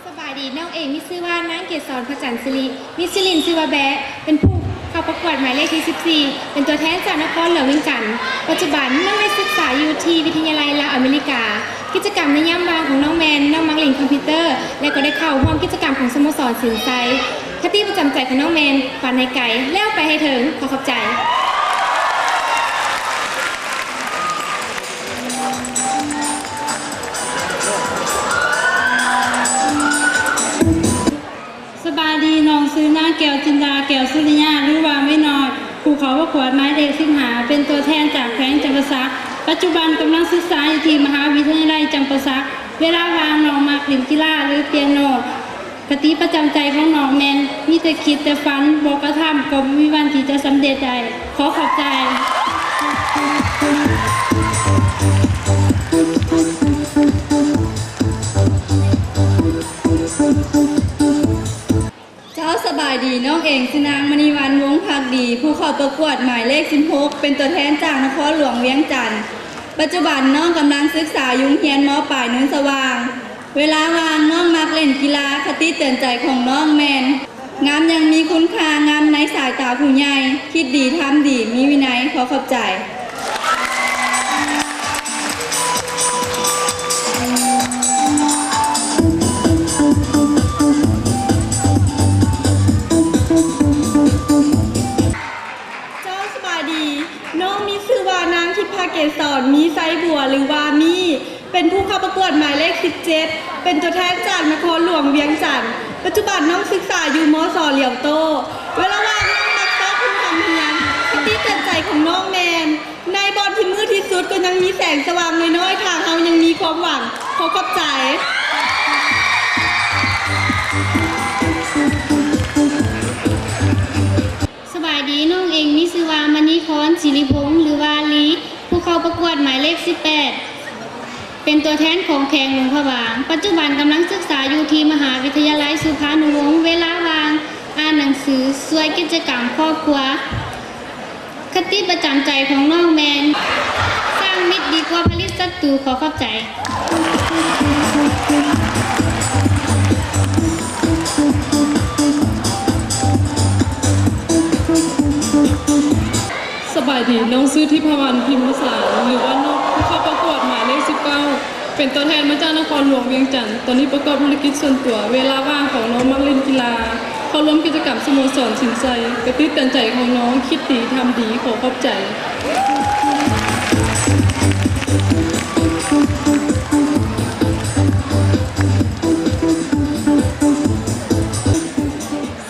ສະບາຍດີ, ນ້ອງເອງມີຊື່ວ່າ ນາງ ເກດສອນ ພະຈັນສິລິ, ມີຊື່ຫຼິ້ນຊື່ວ່າ ແບະ, ເປັນຜູ້ເຂົ້າປະ ກວດໝາຍເລກທີສິບສີ່ ເປັນຕົວແທນຈາກນະຄອນຫຼວງວຽງຈັນ. ປັດຈຸບັນນ້ອງໄດ້ສຶກສາຢູ່ທີ່ວິທະຍາໄລລາວອາເມລິກາ. ກິດຈະກຳໃນຍາມວ່າງຂອງນ້ອງແມ່ນ ນ້ອງມັກຫຼິ້ນຄອມພິວເຕີ ແລະ ກໍໄດ້ເຂົ້າຮ່ວມກິດຈະກຳຂອງສະໂມສອນສິນໄຊ. ຄະຕິປະຈຳໃຈຂອງນ້ອງແມ່ນ ຝັນໃຫ້ໄກ ແລ້ວໄປໃຫ້ເຖິງ. ຂໍຂອບໃຈ. ສະບາຍດີ, ນ້ອງຊື່ນາງ ແກ້ວຈິນດາ ແກ້ວສຸລິຍາ ຫຼືວ່າແມ່ນ້ອຍ ຜູ້ເຂົ້າປະກວດໝາຍເລກສິບຫ້າ ເປັນຕົວແທນຈາກແຂວງຈຳປາສັກ. ປັດຈຸບັນກຳລັງສຶກສາຢູ່ທີ່ມະຫາວິທະຍາໄລຈຳປາສັກ. ເວລາວ່າງນ້ອງມັກຫຼິ້ນກິລາ ຫຼື ເປຍໂນ. ຄະຕິປະຈຳໃຈຂອງນ້ອງແມ່ນ ມີແຕ່ຄິດແຕ່ຝັນ, ບໍ່ກະທຳກໍບໍ່ມີວັນທີ່ຈະສຳເລັດໄດ້. ຂໍຂອບໃຈ. ເຈົ້າ ສະບາຍດີ, ນ້ອງເອງຊື່ນາງ ມະນີວັນ ວົງພັກດີ ຜູ້ເຂົ້າປະກວດໝາຍເລກສິບຫົກ ເປັນຕົວແທນຈາກນະຄອນຫຼວງວຽງຈັນ. ປັດຈຸບັນນ້ອງກຳລັງສຶກສາຢູ່ໂຮງຮຽນ ມ.ປາຍ ໂນນສະຫວ່າງ. ເວລາວ່າງນ້ອງມັກຫຼິ້ນກິລາ. ຄະຕິເຕືອນໃຈຂອງນ້ອງແມ່ນ ງາມຢ່າງມີຄຸນຄ່າ, ງາມໃນສາຍຕາຜູ້ໃຫຍ່, ຄິດດີ, ທຳດີ, ມີວິໄນ. ຂໍຂອບໃຈ. ເຈົ້າ ສະບາຍດີ, ນ້ອງມີຊື່ວ່ານາງທິບພາເກສອນ ມີໄຊບົວ ຫຼືວ່າມີ ເປັນຜູ້ເຂົ້າປະກວດໝາຍເລກສິບເຈັດ ເປັນຕົວແທນຈາກນະຄອນຫຼວງວຽງຈັນ. ປັດຈຸບັນນ້ອງສຶກສາຢູ່ ມສ ຫຼຽວໂຕ້. ເວລາວ່າງນ້ອງມັກຊອກໂຮງຮຽນ. ຄະຕິເຕືອນໃຈຂອງນ້ອງແມ່ນ ໃນບ່ອນທີ່ມືດທີ່ສຸດກໍຍັງມີແສງສະຫວ່າງນ້ອຍໆ ຖ້າເຮົາຍັງມີຄວາມຫວັງ. ຂໍຂອບໃຈ. ສະບາຍດີ, ນ້ອງເອງມີຊື່ວ່າ ມະນີຄອນ ສິລິພົງ ຫຼືວ່າລີ ຜູ້ເຂົ້າປະກວດໝາຍເລກສິບແປດ ເປັນຕົວແທນຂອງແຂວງຫຼວງພະບາງ. ປັດຈຸບັນກຳລັງສຶກສາຢູ່ທີ່ມະຫາວິທະຍາໄລສຸພານຸວົງ. ເວລາວ່າງອ່ານໜັງສື, ຊ່ວຍກິດຈະກຳຄອບຄົວ. ຄະຕິປະຈຳໃຈຂອງນ້ອງແມ່ນ ສ້າງມິດດີກວ່າຜະລິດສັດຕູ. ຂໍຂອບໃຈ. ສະບາຍດີ, ນ້ອງຊື່ທິບພະວັນ ພິມມະສານ ຫຼືວ່ານົກ ຜູ້ເຂົ້າປະກວດໝາຍເລກສິບເກົ້າ ເປັນຕົວແທນມາຈາກນະຄອນຫຼວງວຽງຈັນ. ຕອນນີ້ປະກອບທຸລະກິດສ່ວນຕົວ. ເວລາວ່າງຂອງນ້ອງມັກຫຼິ້ນກິລາ, ເຂົ້າຮ່ວມກິດຈະກຳສະໂມສອນສິນໄຊ. ກະຕິເຕືອນໃຈຂອງນ້ອງ ຄິດດີ ທຳດີ. ຂໍຂອບໃຈ.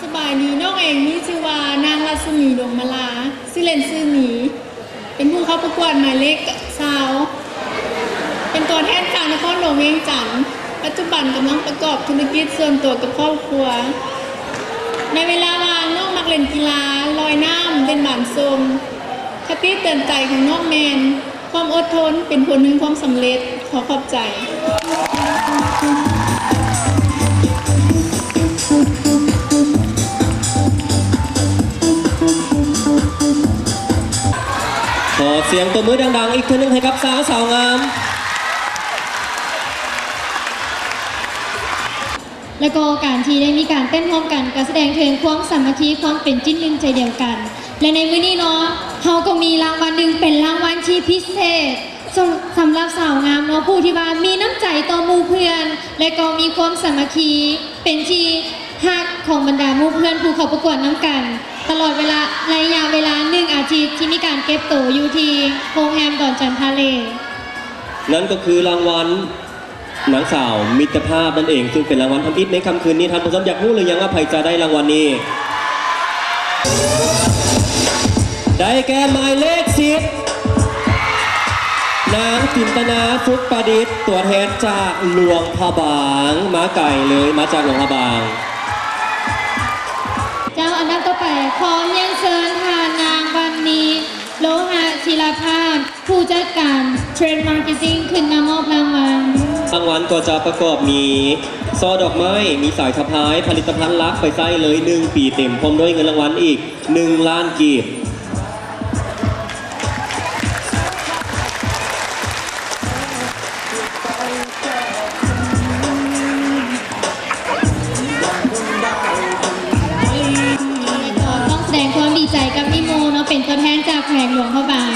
ສະບາຍດີ, ນ້ອງເອງມີຊື່ວ່າ ນາງລັດສະໝີ ດວງມາລາ ຊື່ຫຼິ້ນຊື່ໝີ. ເປັນຜູ້ເຂົ້າປະກວດໝາຍເລກຊາວ ເປັນຕົວແທນຈາກນະຄອນຫຼວງວຽງຈັນ. ປັດຈຸບັນກຳລັງປະກອບທຸລະກິດສ່ວນຕົວກັບຄອບຄົວ. ໃນເວລາວ່າງ ນ້ອງມັກຫຼິ້ນກິລາລອຍນ້ຳ, ຫຼິ້ນບານຊົງ. ຄະຕິເຕືອນໃຈຂອງນ້ອງແມ່ນ ຄວາມອົດທົນເປັນຜົນແຫ່ງຄວາມສຳເລັດ. ຂໍຂອບໃຈ. ຂໍສຽງຕົບມືດັງໆ ອີກເທື່ອໜຶ່ງໃຫ້ກັບສາວ ສາວງາມ. ແລະກໍການທີ່ໄດ້ມີການເຕັ້ນຮ່ວມກັນ ກໍສະແດງເຖິງຄວາມສາມັກຄີ, ຄວາມເປັນຈິດໜຶ່ງໃຈດຽວກັນ. ແລະໃນມື້ນີ້ເນາະ, ເຮົາກໍມີລາງວັນໜຶ່ງເປັນລາງວັນທີ່ພິເສດ ສຳ ສຳລັບສາວງາມເນາະ, ຜູ້ທີ່ວ່າມີນ້ຳໃຈຕໍ່ໝູ່ເພື່ອນ ແລະກໍມີຄວາມສາມັກຄີ ເປັນທີ່ຮັກຂອງບັນດາໝູ່ເພື່ອນຜູ້ເຂົ້າປະກວດນຳກັນ ຕະຫຼອດເວລາ ໄລຍະເວລາໜຶ່ງອາທິດ ທີ່ມີການເກັບໂຕຢູ່ທີ່ໂຮງແຮມດອນຈັນທະເລ. ນັ້ນກໍຄືລາງວັນ ນາງສາວມິດຕະພາບນັ້ນເອງ, ຊຶ່ງເປັນລາງວັນທຳອິດໃນຄ່ຳຄືນນີ້. ທ່ານຜູ້ຊົມຢາກຮູ້ຫຼືຍັງວ່າໃຜຈະໄດ້ລາງວັນນີ້? ໄດ້ແກ່ໝາຍເລກສິບ ນາງຈິນຕະນາ ສຸກປະດິດ, ຕົວແທນຈາກຫຼວງພະບາງ, ມາໄກເລີຍ, ມາຈາກຫຼວງພະບາງ. ເຈົ້າ, ອັນດັບຕໍ່ໄປ ຂໍຮຽນເຊີນທ່ານນາງ ວັນນີ ໂລຫະສິລະພາບ ຜູ້ຈັດການ Trend Marketing ຂຶ້ນມາມອບລາງວັນ. ລາງວັນກໍຈະປະກອບມີ ຊ່ອດອກໄມ້, ມີສາຍສະພາຍ, ຜະລິດຕະພັນລັກໄປໃຊ້ເລີຍໜຶ່ງປີເຕັມ, ພ້ອມດ້ວຍເງິນລາງວັນອີກໜຶ່ງລ້ານກີບ. ແລະກໍຕ້ອງສະແດງຄວາມດີໃຈກັບ ແຂວງຫຼວງພະບາງ.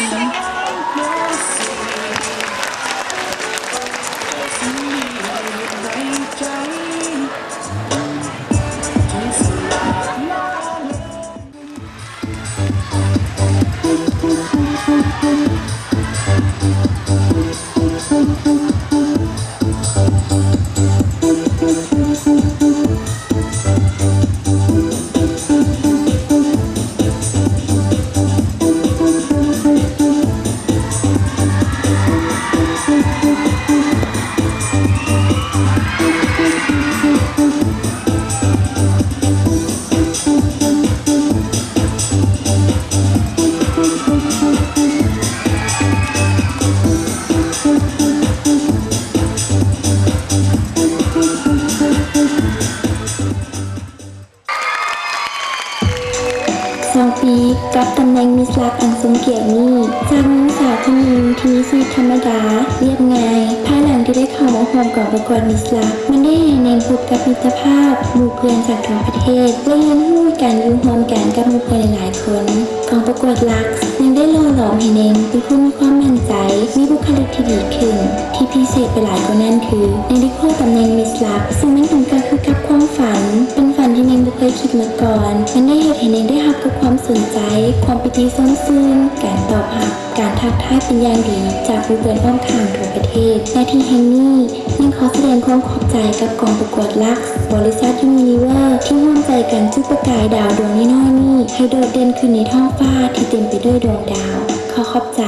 ສອງປີ ກັບຕຳແໜ່ງມິສລັກອັນຊົງກຽດນີ້ ຈາກຍິງສາວຄົນໜຶ່ງທີ່ມີຊີວິດທຳມະດາ ລຽບງ່າຍ, ພາຍຫຼັງທີ່ໄດ້ເຂົ້າມາຮ່ວມກອງປະກວດມິສລັກ ມັນໄດ້ເຮັດໃຫ້ເນັ່ງພົບກັບມິດຕະພາບ ໝູ່ເພື່ອນຈາກທົ່ວປະເທດ ແລະ ຮຽນຮູ້ການຢູ່ຮ່ວມກັນກັບໝູ່ເພື່ອນຫຼາຍໆຄົນ. ກອງປະກວດລັກ ຍັງໄດ້ຫຼໍ່ຫຼອມໃຫ້ເນັ່ງເປັນຜູ້ມີຄວາມໝັ້ນໃຈ, ມີບຸກຄະລິກທີ່ດີຂຶ້ນ ທີ່ພິເສດໄປຫຼາຍກວ່ານັ້ນຄື ເນັ່ງໄດ້ຄວ້າຕຳແໜ່ງມິສລັກ ຊຶ່ງມັນຕົງກັບຄືກັບຄວາມຝັນ, ເປັນຝັນທີ່ເນັ່ງບໍ່ເຄີຍຄິດມາກ່ອນ. ມັນໄດ້ເຮັດໃຫ້ເນັ່ງໄດ້ຮັບກັບຄວາມສົນໃຈ, ຄວາມປີຕິຊົມຊື່ນ, ການຕອບຮັບ, ການທັກທາຍເປັນຢ່າງດີຈາກໝູ່ເພື່ອນອ້ອມຂ້າງທົ່ວປະເທດ. ນາທີແຫ່ງນີ້ ເນັ່ງຂໍສະແດງຄວາມຂອບໃຈກັບກອງປະກວດລັກ ບໍລິສັດຢູນິເວີ ທີ່ຮ່ວມໃຈກັນຈຸດປະກາຍດາວດວງນ້ອຍໆນີ້ ໃຫ້ໂດດເດັ່ນຂຶ້ນໃນທ້ອງຟ້າທີ່ເຕັມໄປດ້ວຍດວງດາວ. ຂໍຂອບໃຈ.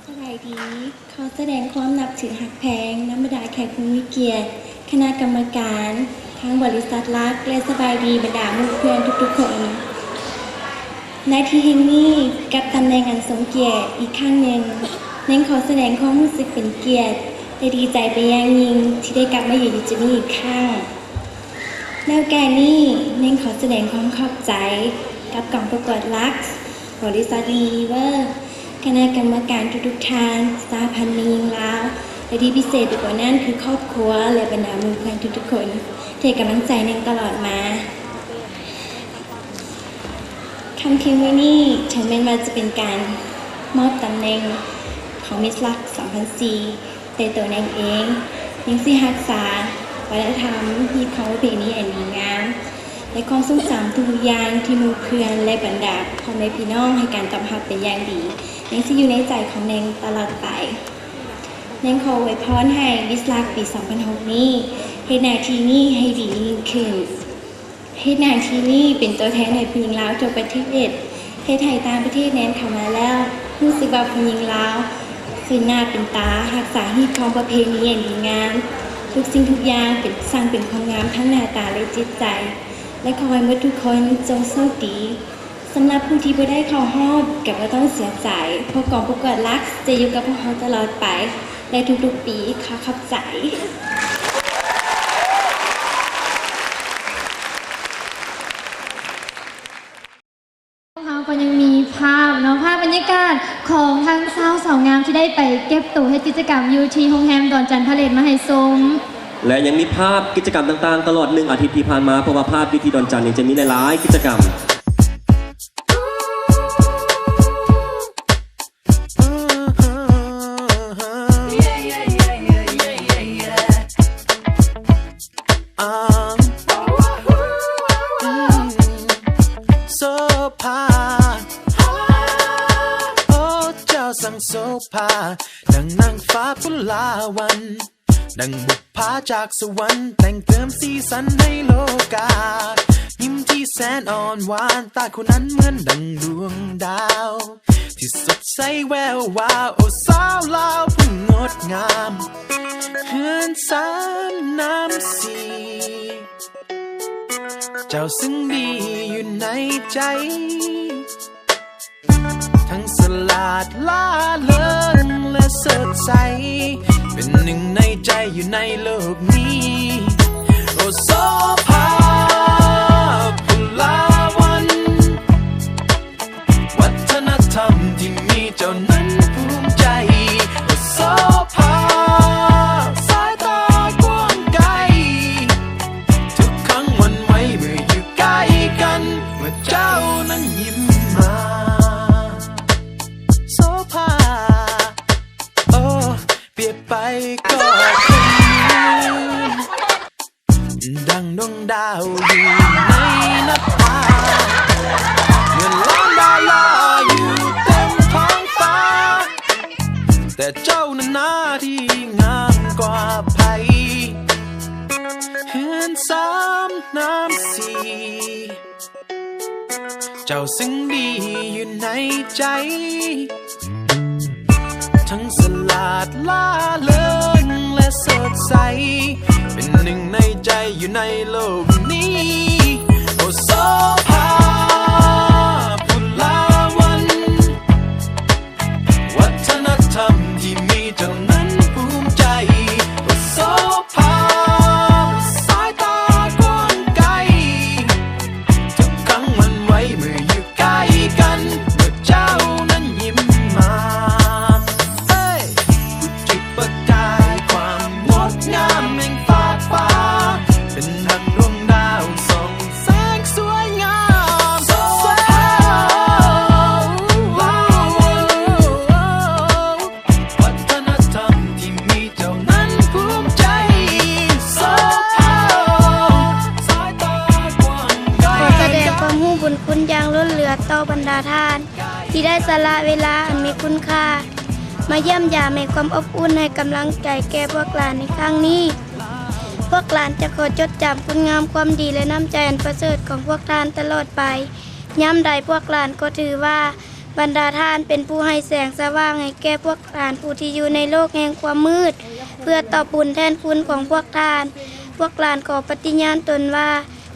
ສະບາຍດີ. ຂໍສະແດງຄວາມນັບຖືຮັກແພງນຳບັນດາແຂກຜູ້ມີກຽດ, ຄະນະກຳມະການ, ທາງບໍລິສັດລັກ ແລະ ສະບາຍດີບັນດາໝູ່ເພື່ອນທຸກໆຄົນ. ນາທີແຫ່ງນີ້ ກັບຕຳແໜ່ງອັນຊົງກຽດອີກຄັ້ງໜຶ່ງ, ເນັ່ງຂໍສະແດງຄວາມຮູ້ສຶກເປັນກຽດ ແລະ ດີໃຈເປັນຢ່າງຍິ່ງທີ່ໄດ້ກັບມາຢືນຢູ່ຈຸດນີ້ອີກຄັ້ງ. ໃນໂອກາດນີ້ ເນັ່ງຂໍສະແດງຄວາມຂອບໃຈກັບກອງປະກວດລັກ ບໍລິສັດຢູນິເວີ ຄະນະກຳມະການທຸກໆທ່ານ, ສະຫະພັນແມ່ຍິງລາວ ແລະ ທີ່ພິເສດໄປກວ່ານັ້ນຄືຄອບຄົວ ແລະ ບັນດາໝູ່ເພື່ອນທຸກໆຄົນ ທີ່ໃຫ້ກຳລັງໃຈເນັ່ງຕະຫຼອດມາ. ຄ່ຳຄືນມື້ນີ້ ເຖິງແມ່ນວ່າຈະເປັນການມອບຕຳແໜ່ງຂອງມິສລັກສອງພັນສີ່ ແຕ່ໂຕເນັ່ງເອງ ຍັງຊິຮັກສາວັດທະນະທຳ, ຮີດຄອງປະເພນີອັນດີງາມ ແລະ ຄວາມຊົງຈຳທຸກໆຢ່າງທີ່ໝູ່ເພື່ອນ ແລະ ບັນດາພໍ່ແມ່ພີ່ນ້ອງໃຫ້ການຕອບຮັບເປັນຢ່າງດີ ຍັງຊິຢູ່ໃນໃຈຂອງເນັ່ງຕະຫຼອດໄປ. ເນັ່ງຂໍອວຍພອນໃຫ້ມິສລັກປີສອງພັນຫົກນີ້ ເຮັດໜ້າທີ່ນີ້ໃຫ້ດີຍິ່ງຂຶ້ນ. ເຮັດໜ້າທີ່ນີ້ເປັນຕົວແທນໃຫ້ຜູ້ຍິງລາວທົ່ວປະເທດ, ເຮັດໃຫ້ຕ່າງປະເທດແນມເຂົ້າມາແລ້ວ ຮູ້ສຶກວ່າຜູ້ຍິງລາວເປັນໜ້າເປັນຕາ, ຮັກສາຮີດຄອງປະເພນີອັນດີງາມ. ທຸກສິ່ງທຸກຢ່າງເປັນ, ຊ່າງເປັນຄວາມງາມທັງໜ້າຕາ ແລະ ຈິດໃຈ. ແລະ ຂໍໃຫ້ໝົດທຸກຄົນຈົ່ງໂຊກດີ. ສຳລັບຜູ້ທີ່ບໍ່ໄດ້ເຂົ້າຮອບ ກໍບໍ່ຕ້ອງເສຍໃຈ, ເພາະກອງປະກວດລັກຈະຢູ່ກັບພວກເຮົາຕະຫຼອດໄປ ແລະ ທຸກໆປີ. ຂໍຂອບໃຈ. ພວກເຮົາກໍຍັງມີພາບເນາະ, ພາບບັນຍາກາດຂອງທັງຊາວສາວງາມທີ່ໄດ້ໄປເກັບໂຕເຮັດກິດຈະກຳຢູ່ທີ່ໂຮງແຮມດອນຈັນພາເລດມາໃຫ້ຊົມ. ແລະ ຍັງມີພາບກິດຈະກຳຕ່າງໆຕະຫຼອດໜຶ່ງອາທິດທີ່ຜ່ານມາ, ເພາະວ່າພາບຢູ່ທີ່ດອນຈັນນີ້ຈະມີຫຼາຍໆກິດຈະກຳ. ໂສພາ ໂອ້ ເຈົ້າຊ່າງໂສພາ ດັ່ງນາງຟ້າພຸລາວັນ ດັ່ງບຸບພາຈາກສະຫວັນ ແຕ່ງເຕີມສີສັນໃຫ້ໂລກາ ຍິ້ມທີ່ແສນອ່ອນຫວານ ຕາຄູ່ນັ້ນເໝືອນດັ່ງດວງດາວ ທີ່ສົດໃສແວວວາວ ໂອ້ ສາວລາວຜູ້ງົດງາມ ເຮືອນສາມນ້ຳສີ່ ເຈົ້າຊຶ່ງດີຢູ່ໃນໃຈ ທັງສະຫຼາດລ່າເລີງ ແລະ ສົດໃສ ເປັນໜຶ່ງໃນໃຈຢູ່ໃນໂລກນີ້ ໂອ້ ໂສພາ ພຸລາວັນ ວັດທະນະທຳທີ່ມີເຈົ້ານັ້ນພູມໃຈ ໂອ້ ໂສພາ ສາຍຕາກວ້າງໄກ ທຸກ ແຕ່ເຈົ້ານັ້ນນາທີ່ງາມກວ່າໃຜ ເຮືອນສາມນ້ຳສີ່ ເຈົ້າຊຶ່ງດີຢູ່ໃນໃຈ ທັງສະຫຼາດລ່າເລີງ ແລະ ສົດໃສ ເປັນໜຶ່ງໃນໃຈຢູ່ໃນໂລກນີ້ ໂອໂສພາ ພຸລາວັນ ວັດທະນະທຳທີ່ມີເຈົ້ານັ້ນພູມໃຈ ໂອໂສພາ ສາຍຕາກວ້າງໄກ ທຸກຄັ້ງຫວັ່ນໄຫວເມື່ອຢູ່ໃກ້ກັນ ເມື່ອເຈົ້ານັ້ນຍິ້ມມາ ເອີຍ ຈຸດປະກາຍຄວາມງົດງາມແຫ່ງຟາກຟ້າ ເປັນດັ່ງດວງດາວສ່ອງແສງສວຍງາມ ໂສພາ ວັດທະນະທຳທີ່ມີເຈົ້ານັ້ນພູມໃຈ ໂສພາ ສາຍຕາກວ້າງໄກ ຂໍສະແດງຄວາມຮູ້ບຸນຄຸນຢ່າງລົ້ນເຫຼືອຕໍ່ບັນດາທ່ານ ທີ່ໄດ້ສະຫຼະເວລາອັນມີຄຸນຄ່າ ມາຢ້ຽມຢາມໃຫ້ຄວາມອົບອຸ່ນ ໃຫ້ກຳລັງໃຈແກ່ພວກຫຼານໃນຄັ້ງນີ້. ພວກຫຼານຈະຂໍຈົດຈຳຄຸນງາມຄວາມດີ ແລະ ນ້ຳໃຈອັນປະເສີດຂອງພວກທ່ານຕະຫຼອດໄປ. ຍາມໃດພວກຫຼານກໍຖືວ່າ ບັນດາທ່ານເປັນຜູ້ໃຫ້ແສງສະຫວ່າງໃຫ້ແກ່ພວກຫຼານຜູ້ທີ່ຢູ່ໃນໂລກແຫ່ງຄວາມມືດ ເພື່ອຕອບບຸນແທນຄຸນຂອງພວກທ່ານ. ພວກຫຼານຂໍປະຕິຍານຕົນວ່າ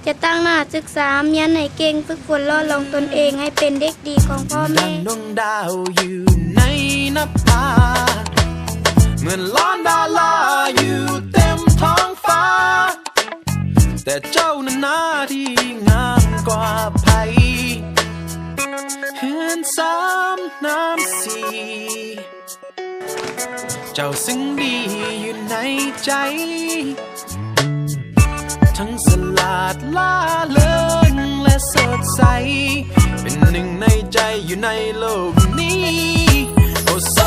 ຈະຕັ້ງໜ້າສຶກສາຮຽນໃຫ້ເກັ່ງ, ຝຶກຝົນຫຼໍ່ຫຼອມຕົນເອງໃຫ້ເປັນເດັກດີຂອງພໍ່ແມ່. ດັ່ງດວງດາວຢູ່ໃນນະພາ ເໝືອນລ້ານດາລາຢູ່ເຕັມທ້ອງຟ້າ ແຕ່ເຈົ້ານັ້ນນາທີ່ງາມກວ່າໃຜ ເຮືອນສາມນ້ຳສີ່ ເຈົ້າຊຶ່ງດີຢູ່ໃນໃຈ ທັງສະຫຼາດລ່າເລີງ ແລະ ສົດໃສ ເປັນໜຶ່ງໃນໃຈຢູ່ໃນໂລກນີ້ ໂອໂສ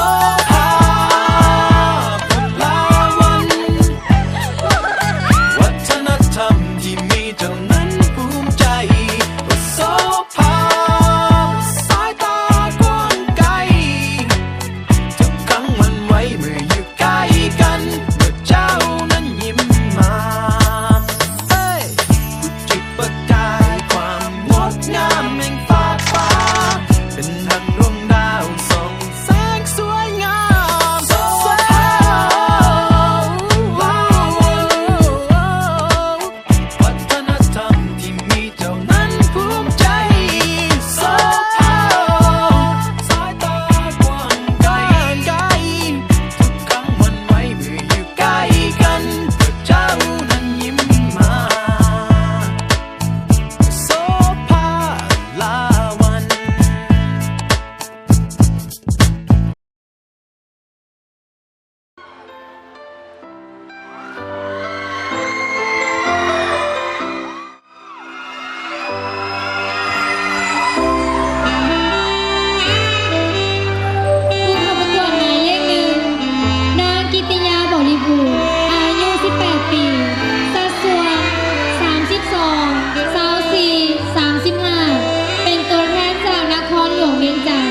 ພາ ພຸລາວັນ ວັດທະນະທຳທີ່ມີເຈົ້ານັ້ນພູມໃຈ ໂອໂສພາ ສາຍຕາກວ້າງໄກ ທຸກຄັ້ງຫວັ່ນໄຫວເມື່ອຢູ່ໃກ້ກັນ ເມື່ອເຈົ້ານັ້ນຍິ້ມມາ ເອີຍ ຈຸດປະກາຍຄວາມງົດງາມແຫ່ງຟາກຟ້າ ເປັນດັ່ງດວງດາວສ່ອງແສງສວຍງາມ ໂສພາ ວັດທະນະທຳທີ່ມີເຈົ້ານັ້ນພູມໃຈ ໂສພາ ສາຍຕາກວ້າງໄກ ທຸກຄັ້ງຫວັ່ນໄຫວເມື່ອຢູ່ໃກ້ກັນ ເມື່ອເຈົ້ານັ້ນຍິ້ມມາ ໂສພາ ລາວັນ. ຜູ້ເຂົ້າປະກວດໝາຍເລກໜຶ່ງ ນາງ ກິດຕິຍາ ບໍລິພູມ ອາຍຸສິບແປດປີ ສັດສ່ວນ ສາມສິບສອງ ຊາວສີ່ ສາມສິບຫ້າ ເປັນຕົວແທນຈາກນະຄອນຫຼວງວຽງຈັນ.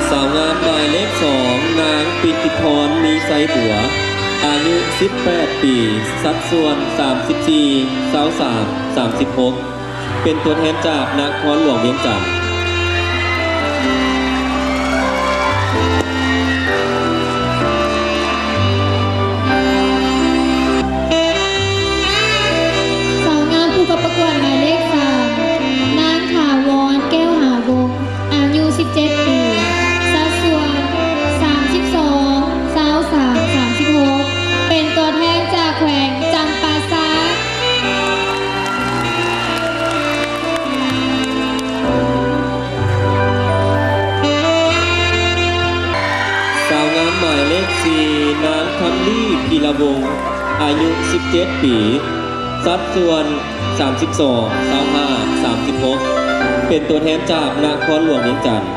ສາວງາມໝາຍເລກສອງ ນາງ ປິຕິພອນ ມີໄຊບົວ ອາຍຸສິບແປດປີ ສັດສ່ວນ ສາມສິບສີ່ ຊາວສາມ ສາມສິບຫົກ ເປັນຕົວແທນຈາກນະຄອນຫຼວງວຽງຈັນ. ສາວງາມຜູ້ເຂົ້າປະກວດໝາຍເລກສາມ ນາງ ຖາວອນ ແກ້ວຫາວົງ ອາຍຸສິບເຈັດປີ ສັດສ່ວນ ສາມສິບສອງ ຊາວສາມ ສາມສິບຫົກ ເປັນຕົວແທນຈາກແຂວງຈຳປາສັກ. ສາວງາມໝາຍເລກສີ່ ນາງ ຄຳລີ ພີລະວົງ ອາຍຸສິບເຈັດປີ ສັດສ່ວນ ສາມສິບສອງ ຊາວຫ້າ ສາມສິບຫົກ ເປັນຕົວແທນຈາກນະຄອນຫຼວງວຽງຈັນ. ສາ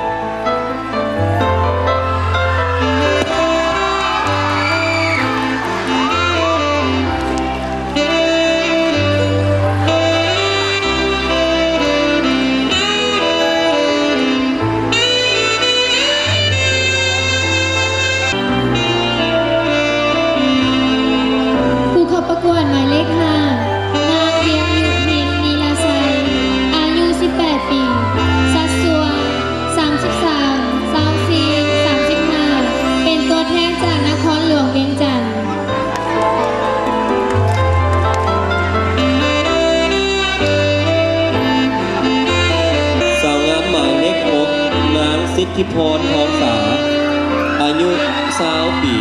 ວນໝາຍເລກຫ້າ ນາງ ວຽງຍຸພິນ ນີລາໄຊ ອາຍຸສິບແປດປີ ສັດສ່ວນ ສາມສິບສາມ ຊາວສີ່ ສາມສິບຫ້າ ເປັນຕົວແທນຈາກນະຄອນຫຼວງວຽງຈັນ. ສາວງາມໝາຍເລກຫົກ ນາງ ສິດທິພອນ ທອງສາ ອາຍຸຊາວປີ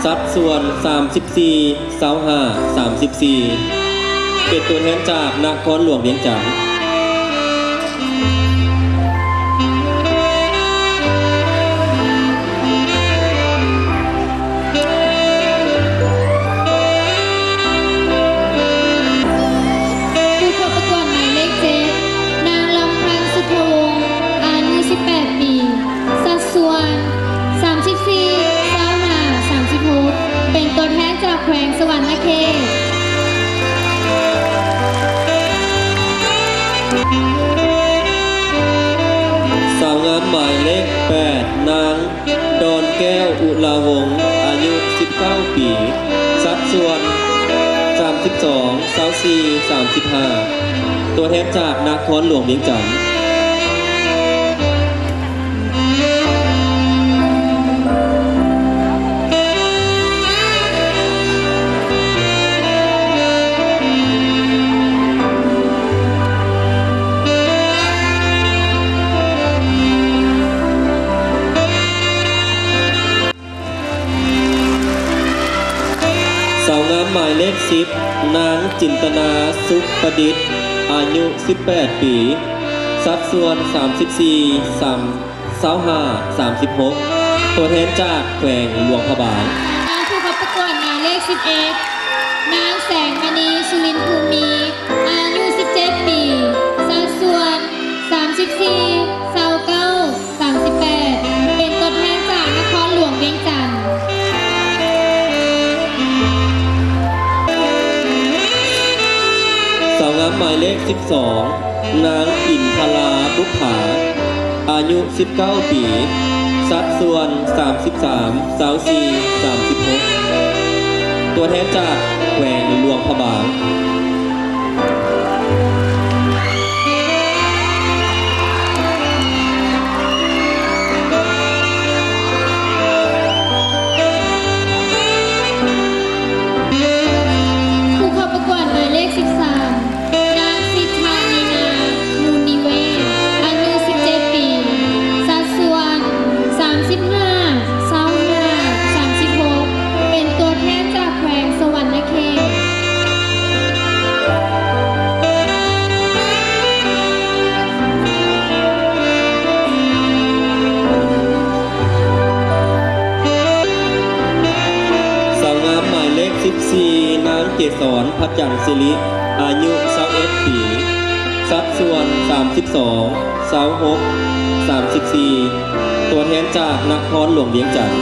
ສັດສ່ວນ ສາມສິບສີ່ ຊາວຫ້າ ສາມສິບສີ່ ເປັນຕົວແທນຈາກນະຄອນຫຼວງວຽງຈັນ. ຜູ້ເຂົ້າປະກວດໝາຍເລກເຈັດ ນາງ ລຳພັນ ສຸພະວົງ ອາຍຸສິບແປດປີ ສັດສ່ວນ ສາມສິບສີ່ ຊາວຫ້າ ສາມສິບຫົກ ເປັນຕົວແທນຈາກແຂວງສະຫວັນນະເຂດ. ສາວງາມໝາຍເລກແປດ ນາງ ດອນແກ້ວ ອຸລາວົງ ອາຍຸສິບເກົ້າປີ ສັດສ່ວນ ສາມສິບສອງ ຊາວສີ່ ສາມສິບຫ້າ ຕົວແທນຈາກນະຄອນຫຼວງວຽງຈັນ. ສາວງາມໝາຍເລກສິບ ນາງ ຈິນຕະນາ ສຸກປະດິດ ອາຍຸສິບແປດປີ ສັດສ່ວນ ສາມສິບສີ່ ຊາວຫ້າ ສາມສິບຫົກ ຕົວແທນຈາກແຂວງຫຼວງພະບາງ. ແລະ ຜູ້ເຂົ້າປະກວດໝາຍເລກສິບເອັດ ນາງ ແສງມະນີ ສຸລິນພູມີ ອາຍຸສິບເຈັດປີ ສັດສ່ວນ ສາມສິບສີ່ ຊາວເກົ້າ ສາມສິບແປດ ເປັນຕົວແທນຈາກນະຄອນຫຼວງວຽງຈັນ. ສາວງາມໝາຍເລກສິບສອງ ນາງ ອິນທະລາ ບຸບຜາ ອາຍຸສິບເກົ້າປີ ສັດສ່ວນ ສາມສິບສາມ ຊາວສີ່ ສາມສິບຫົກ ຕົວແທນຈາກແຂວງຫຼວງພະບາງ. ຜູ້ເຂົ້າປະກວດໝາຍເລກສິບສາມ ນາງ ສິດທາ ມີນາ ມູນນິເວດ ອາຍຸສິບເຈັດປີ ສັດສ່ວນ ສາມສິບຫ້າ ຊາວຫ້າ ສາມສິບຫົກ ເປັນຕົວແທນຈາກແຂວງສະຫວັນນະເຂດ. ສາວງາມໝາຍເລກສິບສີ່ ນາງ ເກສອນ ພະຈັນສິລິ ອາຍຸຊາວເອັດປີ ສັດສ່ວນ ສາມສິບສອງ ຊາວຫົກ ສາມສິບສີ່ ຕົວແທນຈາກນະຄອນຫຼວງວຽງຈັນ.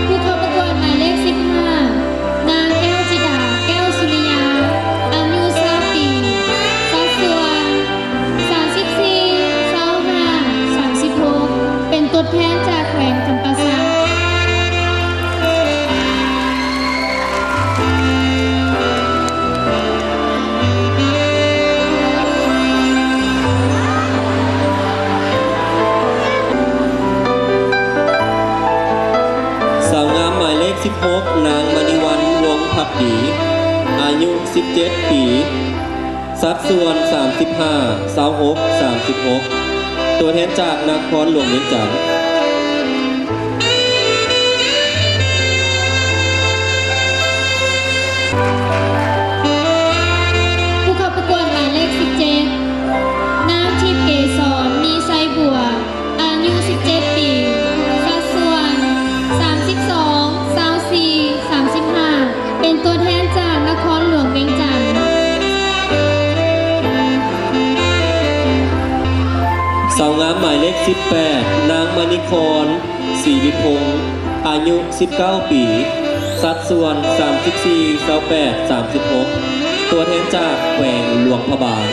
ຜູ້ເຂົ້າປະກວດໝາຍເລກສິບຫ້າ ນາງ ແກ້ວຈິດາ ແກ້ວສຸລິຍາ ອາຍຸຊາວປີ ສັດສ່ວນ ສາມສິບສີ່ ຊາວຫ້າ ສາມສິບຫົກ ເປັນຕົວແທນຈາກແຂວງຈຳປາສັກ. ສາວງາມໝາຍເລກສິບຫົກ ນາງ ມະນີວັນ ວົງພັກດີ ອາຍຸສິບເຈັດປີ ສັດສ່ວນ ສາມສິບຫ້າ ຊາວຫົກ ສາມສິບຫົກ ຕົວແທນຈາກນະຄອນຫຼວງວຽງຈັນ. ຜູ້ເຂົ້າປະກວດໝາຍເລກສິບເຈັດ ນາງ ທິບເກສອນ ມີໄຊບົວ ອາຍຸສິບເຈັດປີ ສັດສ່ວນ ສາມສິບສອງ ຊາວສີ່ ສາມສິບຫ້າ ເປັນຕົວແທນຈາກນະຄອນຫຼວງວຽງຈັນ. ສາວງາມໝາຍເລກສິບແປດ ນາງ ມະນີຄອນ ສີລິພົງ ອາຍຸສິບເກົ້າປີ ສັດສ່ວນ ສາມສິບສີ່ ຊາວແປດ ສາມສິບຫົກ ຕົວແທນຈາກແຂວງຫຼວງພະບາງ.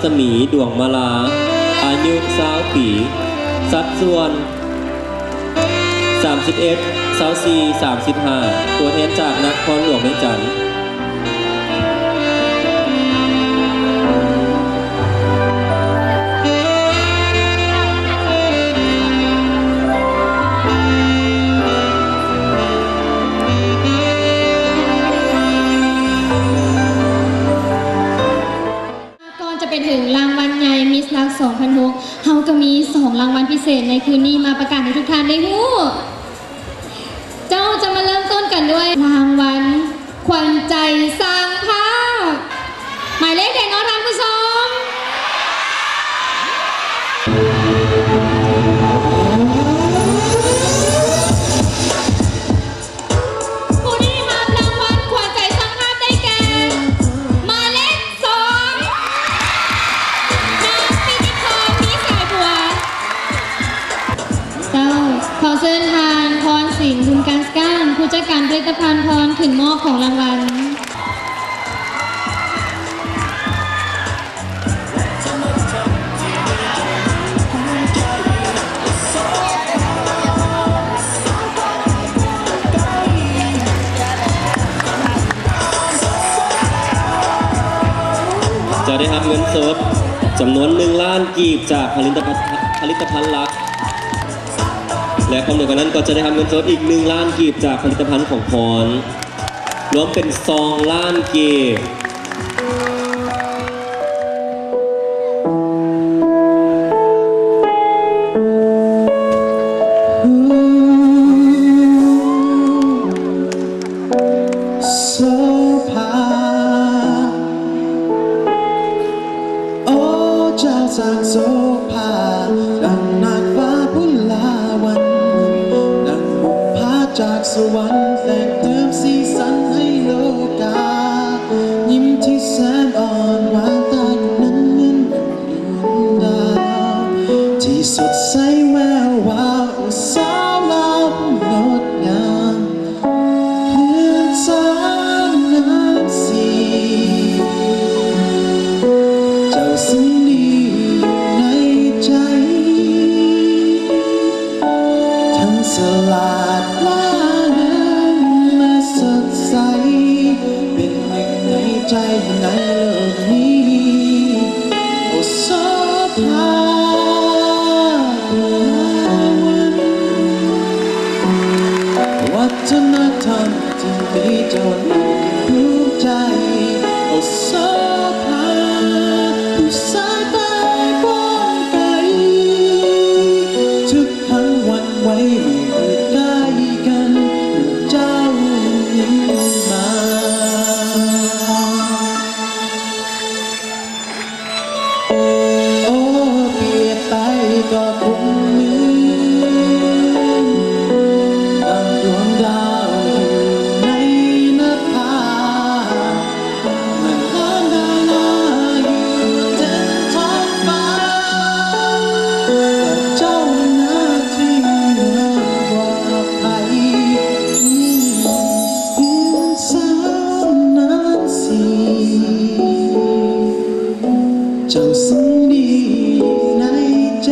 ສະໝີ ດວງມາລາ ອາຍຸຊາວປີ ສັດສ່ວນ ສາມສິບເອັດ ຊາວສີ່ ສາມສິບຫ້າ ຕົວແທນຈາກນະຄອນຫຼວງວຽງຈັນ. ກ່ອນຈະໄປເຖິງລາງວັນໃຫຍ່ມິສລັກສອງພັນຫົກ ເຮົາກໍມີສອງລາງວັນພິເສດໃນຄືນນີ້ມາປະກາດໃຫ້ທຸກທ່ານໄດ້ຮູ້. ເຈົ້າ ຈະມາເລີ່ມຕົ້ນກັນດ້ວຍລາງວັນຂວັນໃຈຊ່າງພາບ ໝາຍເລກໃດເນາະທ່ານຜູ້ຊົມ? ຜູ້ໄດ້ຮັບລາງວັນຂວັນໃຈຊ່າງພາບໄດ້ແກ່ ໝາຍເລກສອງ ນາງ ສິລິພອນ ມີສາຍບົວ. ເຈົ້າ ຂໍເຊີນທ່ານ ພອນສິງ ບຸນການສະການ ຜູ້ຈັດການຜະລິດຕະພັນພອນ ຂຶ້ນມອບຂອງລາງວັນ. ຈະໄດ້ຮັບເງິນສົດຈຳນວນໜຶ່ງລ້ານກີບຈາກຜະລິດຕະພັນ ຜະລິດຕະພັນຫຼັກ ແລະ ພ້ອມດຽວກັນນັ້ນກໍຈະໄດ້ຮັບເງິນສົດອີກໜຶ່ງລ້ານກີບຈາກຜະລິດຕະພັນຂອງພອນ. ລວມເປັນສອງລ້ານກີບ. ໂສພາ ໂອ້ ເຈົ້າຊ່າງໂສພາ ດັ່ງນາງຟ້າບຸນລາວັນ ດັ່ງບຸບພາຈາກສະຫວັນ ແຕ່ງເຕີມສີສັນໃຫ້ໂລກາ ຍິ້ມທີ່ແສນອ່ອນຫວານຕາ ດັ່ງເງິນດວງດາວ ທີ່ສົດໃສແວວວາວ ສາວລາວຜູ້ງົດງາມ ເຮືອນຊານນານສີ ເຈົ້າເຊິ່ງດີຢູ່ໃນໃຈ ທັງສະຫຼາດຫຼ້າເລິງ ແລະ ສົດໃສ ເປັນໜຶ່ງໃນໃຈໃນໂລກນີ້ ໂອ ໂສພາ ວັດທະນະທຳທີ່ມີເຈົ້າຢູ່ໃນດວງໃຈ ໂອ ໂສພາ ຜູ້ສາຍຕາກວ້າງໄກ ທຸກຄັ້ງຫວັ່ນໄຫວເມື່ອຢູ່ໃກ້ກັນ ເມື່ອເຈົ້າຍິ້ມມາ. ໂອ້ ປຽບໄປກໍຄົງເໝືອນ ດັ່ງດວງດາວຢູ່ໃນນະພາ ເໝືອນລ້ານດາລາຢູ່ເທິງທ້ອງຟ້າ ແຕ່ເຈົ້າໜ້າທີ່ເໜືອກວ່າໃຜ ເຮືອນຊານນານສີ ເຈົ້າເຊິ່ງດີຢູ່ໃນໃຈ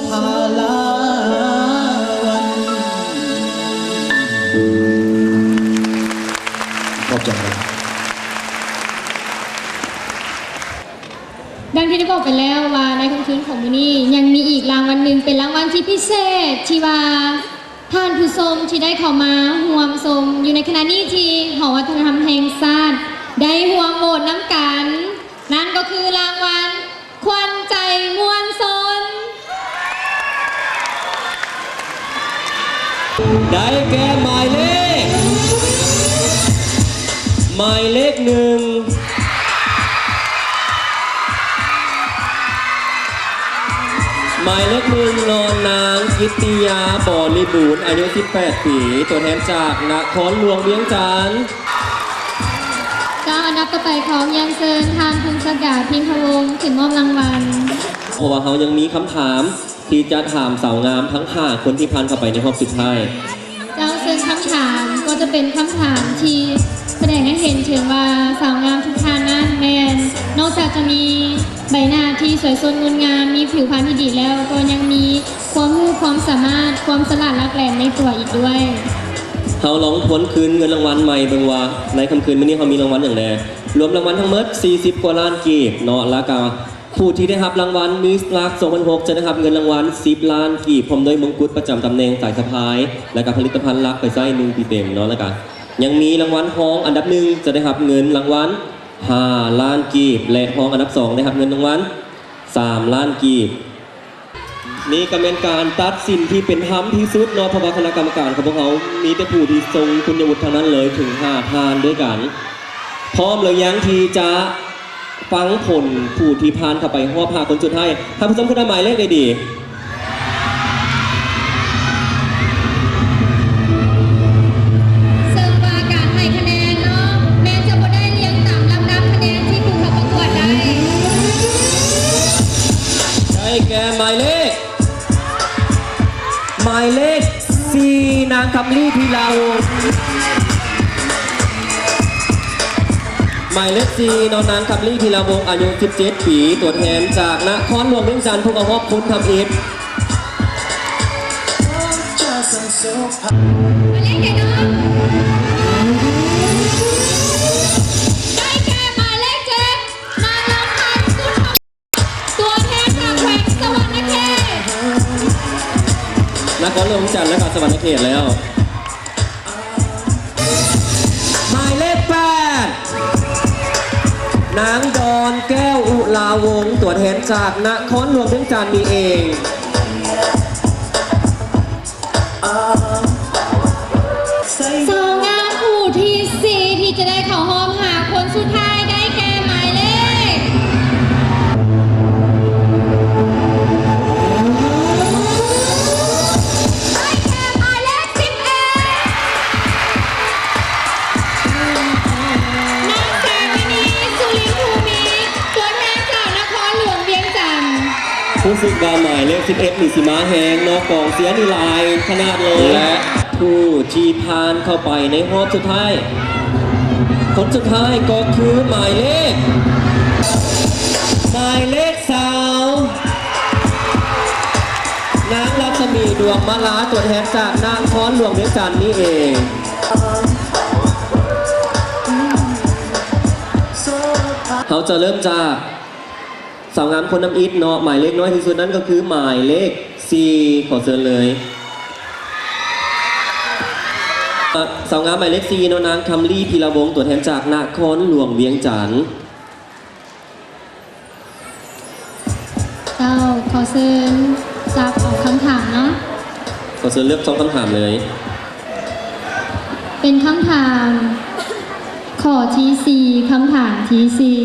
ພາລາວັນ. ຂອບໃຈ. ດັ່ງທີ່ໄດ້ບອກໄປແລ້ວວ່າ ໃນຄ່ຳຄືນຂອງມື້ນີ້ ຍັງມີອີກລາງວັນໜຶ່ງ ເປັນລາງວັນທີ່ພິເສດ ທີ່ວ່າທ່ານຜູ້ຊົມທີ່ໄດ້ເຂົ້າມາຮ່ວມຊົມຢູ່ໃນຂະນະນີ້ ທີ່ຫໍວັດທະນະທຳແຫ່ງຊາດໄດ້ຮ່ວມໂຫວດນຳກັນ, ນັ້ນກໍຄືລາງວັນ ຂວັນໃຈມວນຊົນ ໄດ້ແກ່ໝາຍເລກ ໝາຍເລກໜຶ່ງ ໝາຍເລກໜຶ່ງ ນອນນາງ ກິດຕິຍາ ບໍລິບູນ ອາຍຸສິບແປດປີ ຕົວແທນຈາກນະຄອນຫຼວງວຽງຈັນ. ເຈົ້າ, ອັນດັບຕໍ່ໄປ ຂໍຮຽນເຊີນທ່ານ ພົງສະກາ ພິມພະວົງ ຂຶ້ນມອບລາງວັນ. ເພາະວ່າເຮົາຍັງມີຄຳຖາມທີ່ຈະຖາມສາວງາມທັງຫ້າຄົນທີ່ຜ່ານເຂົ້າໄປໃນຮອບສຸດທ້າຍ. ເຈົ້າ, ເຊິ່ງຄຳຖາມກໍຈະເປັນຄຳຖາມທີ່ສະແດງໃຫ້ເຫັນເຖິງວ່າ ສາວງາມທຸກທ່ານນັ້ນແມ່ນ ນອກຈາກຈະມີໃບໜ້າທີ່ສວຍສົດງົດງາມ, ມີຜິວພັນທີ່ດີແລ້ວ, ກໍຍັງມີຄວາມຮູ້ຄວາມສາມາດ, ຄວາມສະຫຼາດຫຼັກແຫຼມໃນຕົວອີກດ້ວຍ. ເຮົາລອງທວນຄືນເງິນລາງວັນໃໝ່ເບິ່ງວ່າ ໃນຄ່ຳຄືນມື້ນີ້ເຮົາມີລາງວັນຫຍັງແດ່. ລວມລາງວັນທັງໝົດສີ່ສິບກວ່າລ້ານກີບເນາະ, ແລ້ວກະຜູ້ທີ່ໄດ້ຮັບລາງວັນມິສລັກສອງພັນຫົກ ຈະໄດ້ຮັບເງິນລາງວັນສິບລ້ານກີບ ພ້ອມດ້ວຍມົງກຸດປະຈຳຕຳແໜ່ງສາຍສະພາຍ ແລ້ວກະຜະລິດຕະພັນລັກໄປໃຊ້ໜຶ່ງປີເຕັມເນາະ, ແລ້ວກະຍັງມີລາງວັນຮອງອັນດັບໜຶ່ງ ຈະໄດ້ຮັບເງິນລາງວັນຫ້າລ້ານກີບ ແລະ ຮອງອັນດັບສອງ ໄດ້ຮັບເງິນລາງວັນສາມລ້ານກີບ. ນີ້ກໍແມ່ນການຕັດສິນທີ່ເປັນທຳທີ່ສຸດເນາະ, ເພາະວ່າຄະນະກຳມະການຂອງພວກເຮົາມີແຕ່ຜູ້ທີ່ຊົງຄຸນຍະວຸດທັງນັ້ນເລີຍ ເຖິງຫ້າທ່ານດ້ວຍກັນ. ພ້ອມຫຼືຍັງທີ່ຈະຟັງຜົນຜູ້ທີ່ຜ່ານເຂົ້າໄປຮອບຫ້າຄົນສຸດທ້າຍ? ທ່ານຜູ້ຊົມຄືໄດ້ໝາຍເລກໃດດີ? ເຊິ່ງວ່າການໃຫ້ຄະແນນເນາະ ແມ່ນຈະບໍ່ໄດ້ລຽງຕາມລຳດັບຄະແນນທີ່ຜູ້ເຂົ້າປະກວດໄດ້. ໄດ້ແກ່ໝາຍເລກ ໝາຍເລກສີ່ ນາງຄຳລີ ພີລາວົງ. ໝາຍເລກສີ່ເນາະ ນາງຄຳລີ ພີລາວົງ ອາຍຸສິບເຈັດປີ ຕົວແທນຈາກນະຄອນຫຼວງວຽງຈັນ ຜູ້ເຂົ້າຮອບຄົນທຳອິດ. ໝາຍເລກໃດເນາະ? ໄດ້ແກ່ໝາຍເລກເຈັດ ນາງລຳພັນ ກຸນທະ ຕົວແທນຈາກແຂວງສະຫວັນນະເຂດ. ນະຄອນຫຼວງວຽງຈັນ ແລະ ກໍສະຫວັນນະເຂດແລ້ວ. ໝາຍເລກແປດ ນາງດອນແກ້ວ ອຸລາວົງ ຕົວແທນຈາກນະຄອນຫຼວງວຽງຈັນນີ້ເອງ. ສາວງາມຄູ່ທີສີ່ ທີ່ຈະໄດ້ເຂົ້າຮອບຫ້າຄົນສຸດທ້າຍ ໄດ້ແກ່ໝາຍເລກ ໄດ້ແກ່ໝາຍເລກສິບເອັດ ນາງແສງມະນີ ສຸລິນພູມີ ຕົວແທນຈາກນະຄອນຫຼວງວຽງຈັນ. ຮູ້ສຶກວ່າໝາຍເລກສິບເອັດນີ້ຊິມາແຮງເນາະ, ກອງເຊຍນີ້ຫຼາຍຂະໜາດເລີຍ. ແລະ ຜູ້ທີ່ຜ່ານເຂົ້າໄປໃນຮອບສຸດທ້າຍ ຄົນສຸດທ້າຍກໍຄືໝາຍເລກ ໝາຍເລກຊາວ ນາງລັດສະໝີ ດວງມາລາ ຕົວແທນຈາກນະຄອນຫຼວງວຽງຈັນນີ້ເອງ. ເຮົາຈະເລີ່ມຈາກ ສາວງາມຄົນທຳອິດເນາະ, ໝາຍເລກນ້ອຍທີ່ສຸດນັ້ນກໍຄືໝາຍເລກສີ່ ຂໍເຊີນເລີຍ. ສາວງາມໝາຍເລກສີ່ເນາະ, ນາງຄຳລີ ພີລະວົງ ຕົວແທນຈາກນະຄອນຫຼວງວຽງຈັນ. ເຈົ້າ, ຂໍເຊີນຈັບເອົາຄຳຖາມເນາະ. ຂໍເຊີນເລືອກຊ່ອງຄຳຖາມເລີຍ. ເປັນຄຳຖາມຂໍ້ທີສີ່ ຄຳຖາມທີສີ່.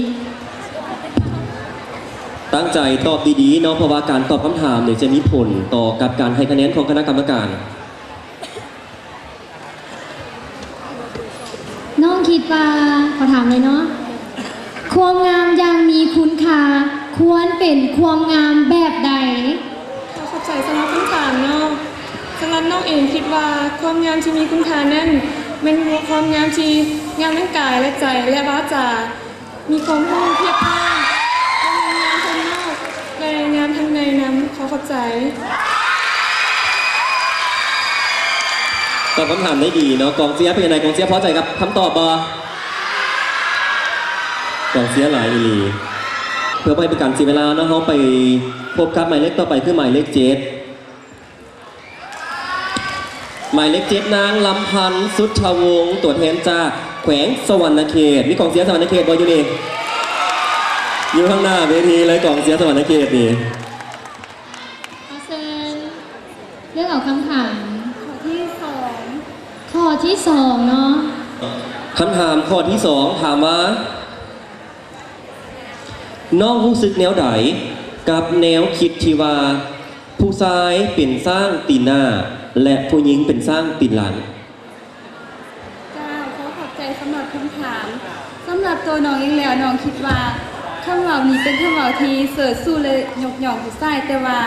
ຕັ້ງໃຈຕອບດີໆເນາະ, ເພາະວ່າການຕອບຄຳຖາມນີ້ຈະມີຜົນຕໍ່ກັບການໃຫ້ຄະແນນຂອງຄະນະກຳມະການ. ນ້ອງຄິດວ່າ, ຂໍຖາມເລີຍເນາະ, ຄວາມງາມຢ່າງມີຄຸນຄ່າ ຄວນເປັນຄວາມງາມແບບໃດ? ຂໍຂອບໃຈສຳລັບຄຳຖາມເນາະ. ສຳລັບນ້ອງເອງຄິດວ່າ ຄວາມງາມທີ່ມີຄຸນຄ່ານັ້ນ ແມ່ນຄວາມງາມທີ່ງາມທັງກາຍ ແລະ ໃຈ ແລະ ວາຈາ. ມີຄວາມຮູ້ຮຽບຮ້ອຍ ແລະ ງາມທັງນອກ ແລະ ງາມທັງໃນນຳ. ຂໍ ຂອບໃຈ. ຕອບຄຳຖາມໄດ້ດີເນາະ. ກອງເຊຍເປັນຈັ່ງໃດ? ກອງເຊຍພໍໃຈກັບຄຳຕອບບໍ່? ກອງເຊຍຫຼາຍອີ່ຫຼີ. ເພື່ອບໍ່ໃຫ້ເປັນການເສຍເວລາເນາະ, ເຮົາໄປພົບກັບໝາຍເລກຕໍ່ໄປ ຄືໝາຍເລກເຈັດ. ໝາຍເລກເຈັດ ນາງ ລຳພັນ ສຸດທະວົງ ຕົວແທນຈາກແຂວງສະຫວັນນະເຂດ. ມີກອງເຊຍສະຫວັນນະເຂດບໍ່ຢູ່ນີ້? ຢູ່ຂ້າງໜ້າເວທີເລີຍ ກອງເຊຍສະຫວັນນະເຂດນີ້. ຂໍເຊີນເລືອກເອົາຄຳຖາມຂໍ້ທີສອງ. ຂໍ້ທີສອງເນາະ. ຄຳຖາມຂໍ້ທີສອງ ຖາມວ່າ ນ້ອງຮູ້ສຶກແນວໃດກັບແນວຄິດທີ່ວ່າ ຜູ້ຊາຍເປັນຊ້າງຕີນໜ້າ ແລະ ຜູ້ຍິງເປັນຊ້າງຕີນຫຼັງ? ເຈົ້າ ຂໍຂອບໃຈສຳລັບຄຳຖາມ. ສຳລັບຕົວນ້ອງເອງແລ້ວ ນ້ອງຄິດວ່າຄຳເວົ້ານີ້ເປັນຄຳເວົ້າທີ່ເຊີດຊູ ແລະ ຍົກຍ້ອງຜູ້ຊາຍ, ແຕ່ວ່າ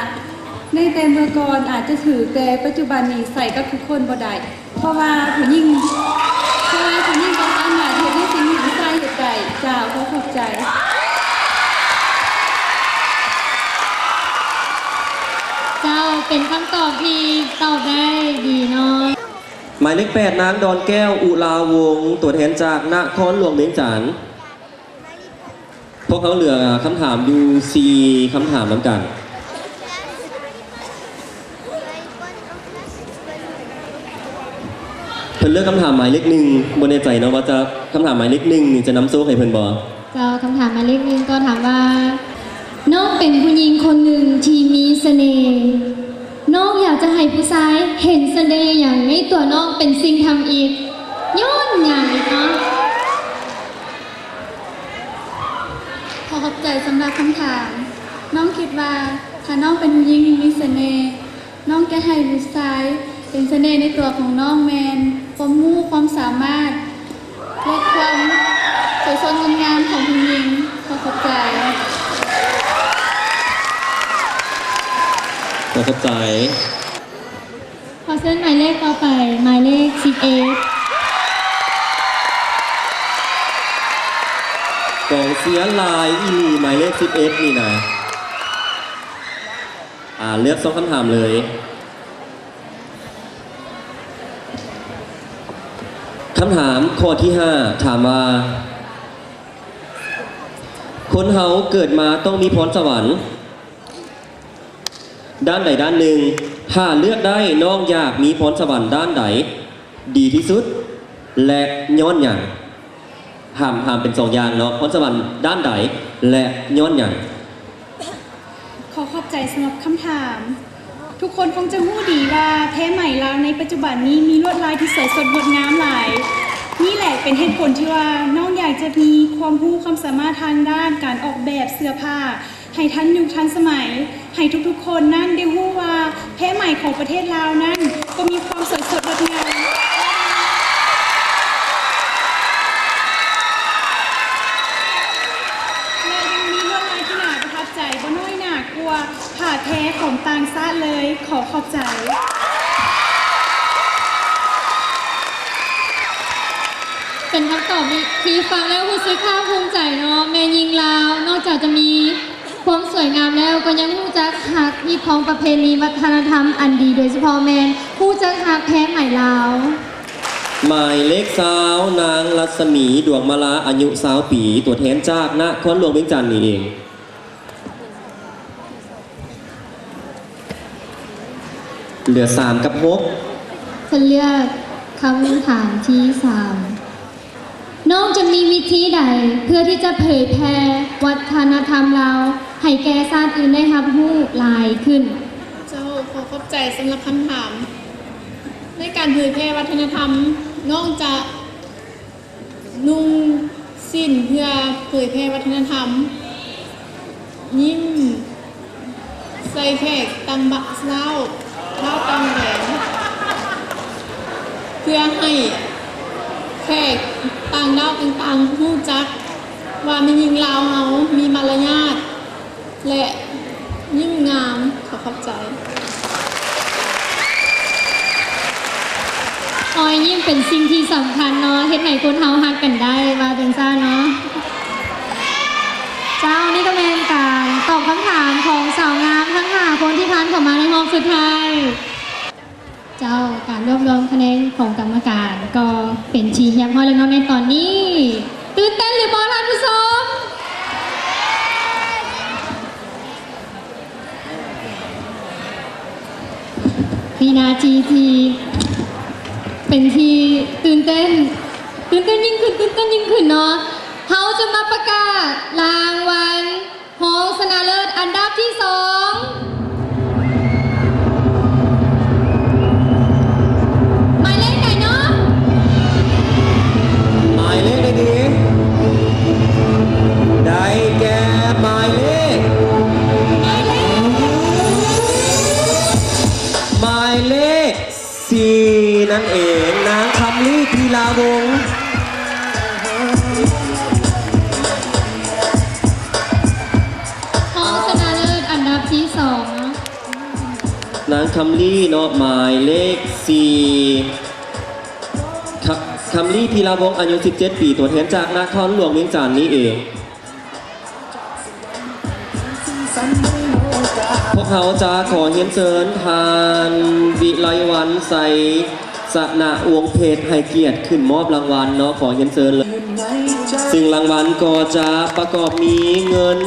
ໃນແຕ່ເມື່ອກ່ອນອາດຈະຖືກ, ແຕ່ປັດຈຸບັນນີ້ໃຊ້ກັບທຸກຄົນບໍ່ໄດ້. ເພາະວ່າຜູ້ຍິງ ເພາະວ່າຜູ້ຍິງກໍສາມາດເຮັດໃນສິ່ງທີ່ຜູ້ຊາຍເຮັດໄດ້. ເຈົ້າ ຂໍຂອບໃຈ. ເຈົ້າ ເປັນຄຳຕອບທີ່ຕອບໄດ້ດີເນາະ. ໝາຍເລກແປດ ນາງ ດອນແກ້ວ ອຸລາວົງ ຕົວແທນຈາກນະຄອນຫຼວງວຽງຈັນ. ພວກເຮົາເຫຼືອຄຳຖາມຢູ່ສີ່ຄຳຖາມນຳກັນ. ເພິ່ນເລືອກຄຳຖາມໝາຍເລກໜຶ່ງ, ບໍ່ແນ່ໃຈເນາະວ່າຈະ ຄຳຖາມໝາຍເລກໜຶ່ງນີ້ຈະນຳໂຊກໃຫ້ເພິ່ນບໍ່? ເຈົ້າ, ຄຳຖາມໝາຍເລກໜຶ່ງກໍຖາມວ່າ ນ້ອງເປັນຜູ້ຍິງຄົນໜຶ່ງທີ່ມີສະເໜ່. ນ້ອງຢາກຈະໃຫ້ຜູ້ຊາຍເຫັນສະເໜ່ຫຍັງໃນຕົວນ້ອງເປັນສິ່ງທຳອິດ? ຍ້ອນຫຍັງເນາະ? ຂໍຂອບໃຈສຳລັບຄຳຖາມ. ນ້ອງຄິດວ່າ ຖ້ານ້ອງເປັນຜູ້ຍິງທີ່ມີສະເໜ່, ນ້ອງຈະໃຫ້ຜູ້ຊາຍເຫັນສະເໜ່ໃນຕົວຂອງນ້ອງແມ່ນຄວາມຮູ້, ຄວາມສາມາດ ແລະ ຄວາມສວຍສົດງົດງາມຂອງຜູ້ຍິງ. ຂໍຂອບໃຈ. ຂໍຂອບໃຈ. ຂໍເຊີນໝາຍເລກຕໍ່ໄປ, ໝາຍເລກສິບເອັດ. ກອງເຊຍຫຼາຍອີ່ຫຼີ, ໝາຍເລກສິບເອັດນີ້ນະ. ອາ, ເລືອກສອງຄຳຖາມເລີຍ. ຄຳຖາມຂໍ້ທີຫ້າ ຖາມວ່າ ຄົນເຮົາເກີດມາຕ້ອງມີພອນສະຫວັນ ດ້ານໃດດ້ານໜຶ່ງ, ຖ້າເລືອກໄດ້ ນ້ອງຢາກມີພອນສະຫວັນດ້ານໃດດີທີ່ສຸດ ແລະ ຍ້ອນຫຍັງ? ຖາມ, ຖາມເປັນສອງຢ່າງເນາະ, ພອນສະຫວັນດ້ານໃດ ແລະ ຍ້ອນຫຍັງ? ຂໍຂອບໃຈສຳລັບຄຳຖາມ. ທຸກຄົນຄົງຈະຮູ້ດີວ່າ ແພໄໝລາວໃນປັດຈຸບັນນີ້ມີລວດລາຍທີ່ສວຍສົດງົດງາມຫຼາຍ. ນີ້ແຫຼະເປັນເຫດຜົນທີ່ວ່າ ນ້ອງຢາກຈະມີຄວາມຮູ້ຄວາມສາມາດທາງດ້ານການອອກແບບເສື້ອຜ້າ ໃຫ້ທັນຍຸກທັນສະໄໝ, ໃຫ້ທຸກໆຄົນນັ້ນໄດ້ຮູ້ວ່າ ແພໄໝຂອງປະເທດລາວນັ້ນກໍມີຄວາມສວຍສົດງົດງາມ ແລະ ຍັງມີລວດລາຍທີ່ໜ້າປະທັບໃຈບໍ່ນ້ອຍໜ້າກວ່າຜ້າແພຂອງຕ່າງຊາດເລີຍ. ຂໍຂອບໃຈ. ເປັນຄຳຕອບທີ່ ທີ່ຟັງແລ້ວຮູ້ສຶກພາກພູມໃຈເນາະ. ແມ່ຍິງລາວນອກຈາກຈະມີຄວາມສວຍງາມແລ້ວ ກໍຍັງຮູ້ຈັກຮັກຮີດຄອງປະເພນີວັດທະນະທຳອັນດີ, ໂດຍສະເພາະແມ່ນຮູ້ຈັກຮັກແພໄໝລາວ. ໝາຍເລກຊາວ ນາງລັດສະໝີ ດວງມາລາ ອາຍຸຊາວປີ ຕົວແທນຈາກນະຄອນຫຼວງວຽງຈັນນີ້ເອງ. ເຫຼືອສາມກັບຫົກ. ເພິ່ນເລືອກຄຳຖາມທີສາມ. ນ້ອງຈະມີວິທີໃດເພື່ອທີ່ຈະເຜີຍແຜ່ວັດທະນະທຳລາວໃຫ້ແກ່ຊາດອື່ນໄດ້ຮັບຮູ້ຫຼາຍຂຶ້ນ? ເຈົ້າ, ຂໍຂອບໃຈສຳລັບຄຳຖາມ. ໃນການເຜີຍແຜ່ວັດທະນະທຳ, ນ້ອງຈະ ນຸ່ງສິ້ນເພື່ອເຜີຍແຜ່ວັດທະນະທຳ, ຍິ້ມໃສ່ແຂກຕ່າງຊາວ, ຊາວຕ່າງແດນ, ເພື່ອໃຫ້ແຂກຕ່າງດ້າວຕ່າງໆຮູ້ຈັກວ່າແມ່ຍິງລາວເຮົາມີມາລະຍາດ ແລະ ຍິ້ມງາມ. ຂໍຂອບໃຈ. ຮອຍຍິ້ມເປັນສິ່ງທີ່ສຳຄັນເນາະ, ເຮັດໃຫ້ຄົນເຮົາຮັກກັນໄດ້, ວ່າຈັ່ງຊັ້ນເນາະ. ເຈົ້າ, ນີ້ກໍແມ່ນການຕອບຄຳຖາມຂອງສາວງາມທັງຫ້າ ຄົນທີ່ຜ່ານເຂົ້າມາໃນຮອບສຸດທ້າຍ. ເຈົ້າ, ການລວບລວມຄະແນນຂອງກຳມະການກໍເປັນທີ່ຮຽບຮ້ອຍແລ້ວເນາະໃນຕອນນີ້. ຕື່ນເຕັ້ນຫຼືບໍ່ທ່ານຜູ້ຊົມ? ວິນາທີທີ່ເປັນທີ່ຕື່ນເຕັ້ນ, ຕື່ນເຕັ້ນຍິ່ງຂຶ້ນ, ຕື່ນເຕັ້ນຍິ່ງຂຶ້ນເນາະ. ເຮົາຈະມາປະກາດລາງວັນຮອງຊະນະເລີດອັນດັບທີສອງ. ໝາຍເລກໃດເນາະ? ໝາຍເລກໃດດີ? ໄດ້ແກ່ໝາຍເລກ ໝາຍເລກ ໝາຍເລກສີ່ນັ້ນເອງ, ນາງຄຳລີ ພີລາວົງ. ຮອງຊະນະເລີດອັນດັບທີສອງ ນາງຄຳລີເນາະ ໝາຍເລກສີ່ ຄະ ຄຳລີ ພີລາວົງ ອາຍຸສິບເຈັດປີ ຕົວແທນຈາກນະຄອນຫຼວງວຽງຈັນນີ້ເອງ. ພວກເຮົາຈະຂໍຮຽນເຊີນທ່ານ ວິໄລວັນ ໄຊຊະນະວົງເພັດ ໃຫ້ກຽດຂຶ້ນມອບລາງວັນເນາະ, ຂໍຮຽນເຊີນເລີຍ. ຊຶ່ງລາງວັນກໍຈະປະກອບມີເງິນ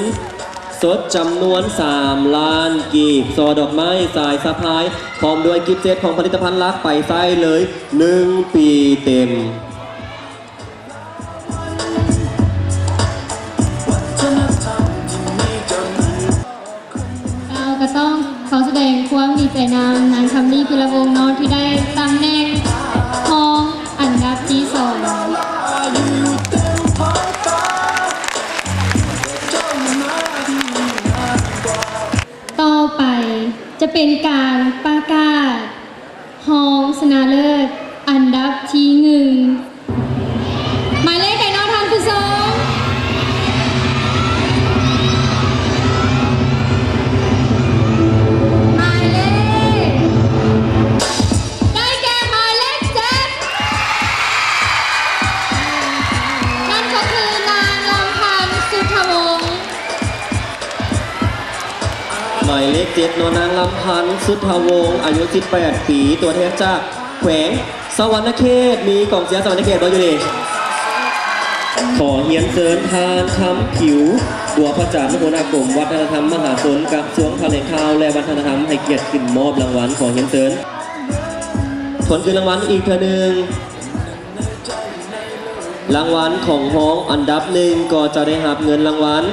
ສົດຈຳນວນສາມລ້ານກີບ, ສໍ່ດອກໄມ້, ສາຍສະພາຍ ພ້ອມດ້ວຍກິບເຊັດຂອງຜະລິດຕະພັນຫຼັກໄປໃຊ້ເລີຍໜຶ່ງປີເຕັມ. ເຈົ້າ ກໍຕ້ອງຂໍສະແດງຄວາມດີໃຈນຳນາງຄຳລີ ພີລະວົງເນາະ ທີ່ໄດ້ຕຳແໜ່ງຮອງອັນດັບທີສອງ. ຕໍ່ໄປຈະເປັນການປະກາດ ຮອງຊະນະເລີດອັນດັບທີໜຶ່ງ ໝາຍເລກໃດເນາະທ່ານຜູ້ຊົມ? ໝາຍເລກ ໄດ້ແກ່ໝາຍເລກເຈັດ ນັ້ນກໍຄືນາງລຳພັນ ສຸດທະວົງ. ໝາຍເລກເຈັດເນາະ ນາງລຳພັນ ສຸດທະວົງ ອາຍຸສິບແປດປີ ຕົວແທນຈາກແຂວງສະຫວັນນະເຂດ. ມີກອງເຊຍສະຫວັນນະເຂດບໍ່ຢູ່ນີ້? ຂໍຮຽນເຊີນທ່ານ ຄຳຜິວ ບົວພະຈັນ ຫົວໜ້າກົມວັດທະນະທຳມະຫາຊົນ ກະຊວງຖະແຫຼງຂ່າວ ແລະ ວັດທະນະທຳ ໃຫ້ກຽດຂຶ້ນມອບລາງວັນ. ຂໍຮຽນເຊີນ ທວນຄືນລາງວັນອີກເທື່ອໜຶ່ງ. ລາງວັນຂອງຮອງອັນດັບໜຶ່ງ ກໍຈະໄດ້ຮັບເງິນລາງວັນ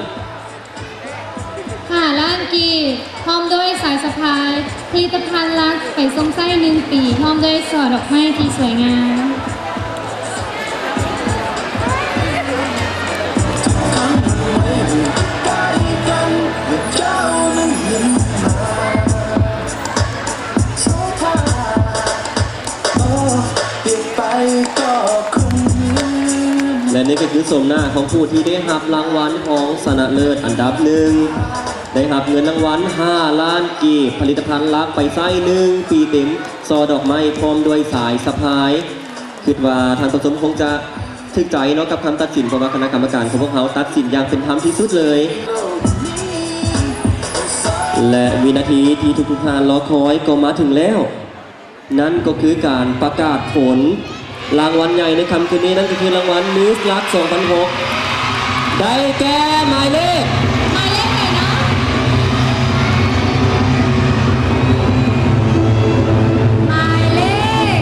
ຫ້າລ້ານກີບ ພ້ອມດ້ວຍສາຍສະພາຍ, ຜະລິດຕະພັນຫຼັກໄປຊົງໃຊ້ໜຶ່ງປີ ພ້ອມດ້ວຍຊ່ອດອກໄມ້ທີ່ສວຍງາມ. ແລະ ນີ້ກໍຄືໂສມໜ້າຂອງຜູ້ທີ່ໄດ້ຮັບລາງວັນຮອງຊະນະເລີດອັນດັບໜຶ່ງ ໄດ້ຮັບເງິນລາງວັນຫ້າລ້ານກີບ, ຜະລິດຕະພັນຫຼັກໄປໃຊ້ໜຶ່ງປີເຕັມ, ຊ່ອດອກໄມ້ພ້ອມດ້ວຍສາຍສະພາຍ. ຄິດວ່າທ່ານຜູ້ຊົມຄົງຈະຖືກໃຈເນາະກັບຄຳຕັດສິນ, ເພາະວ່າຄະນະກຳມະການຂອງພວກເຮົາຕັດສິນຢ່າງເປັນທຳທີ່ສຸດເລີຍ. ແລະ ວິນາທີທີ່ທຸກໆທ່ານລໍຄອຍກໍມາເຖິງແລ້ວ. ນັ້ນກໍຄືການປະກາດຜົນລາງວັນໃຫຍ່ໃນຄ່ຳຄືນນີ້, ນັ້ນກໍຄືລາງວັນມິສລັກສອງພັນຫົກ ໄດ້ແກ່ໝາຍເລກ ໝາຍເລກໃດເນາະ? ໝາຍເລກ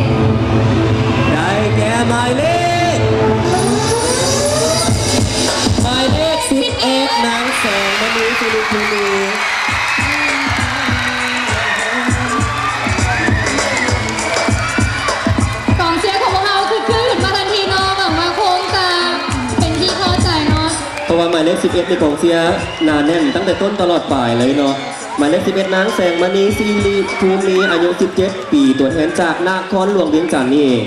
ໄດ້ແກ່ໝາຍເລກ ໝາຍເລກສິບເອັດ ນາງແສງມະນີ ສິລິພູມີ. ກອງເຊຍຂອງພວກເຮົາຄຶກຄື້ນຂຶ້ນມາທັນທີເນາະ, ຫວັງວ່າຄົງຈະເປັນທີ່ພໍໃຈເນາະ. ເພາະວ່າໝາຍເລກສິບເອັດນີ້ກອງເຊຍໜາແໜ້ນຕັ້ງແຕ່ຕົ້ນຕະຫຼອດປາຍເລີຍເນາະ. ໝາຍເລກສິບເອັດ ນາງແສງມະນີ ສິລິພູມີ ອາຍຸສິບເຈັດປີ ຕົວແທນຈາກນະຄອນຫຼວງວຽງຈັນນີ້ເອງ.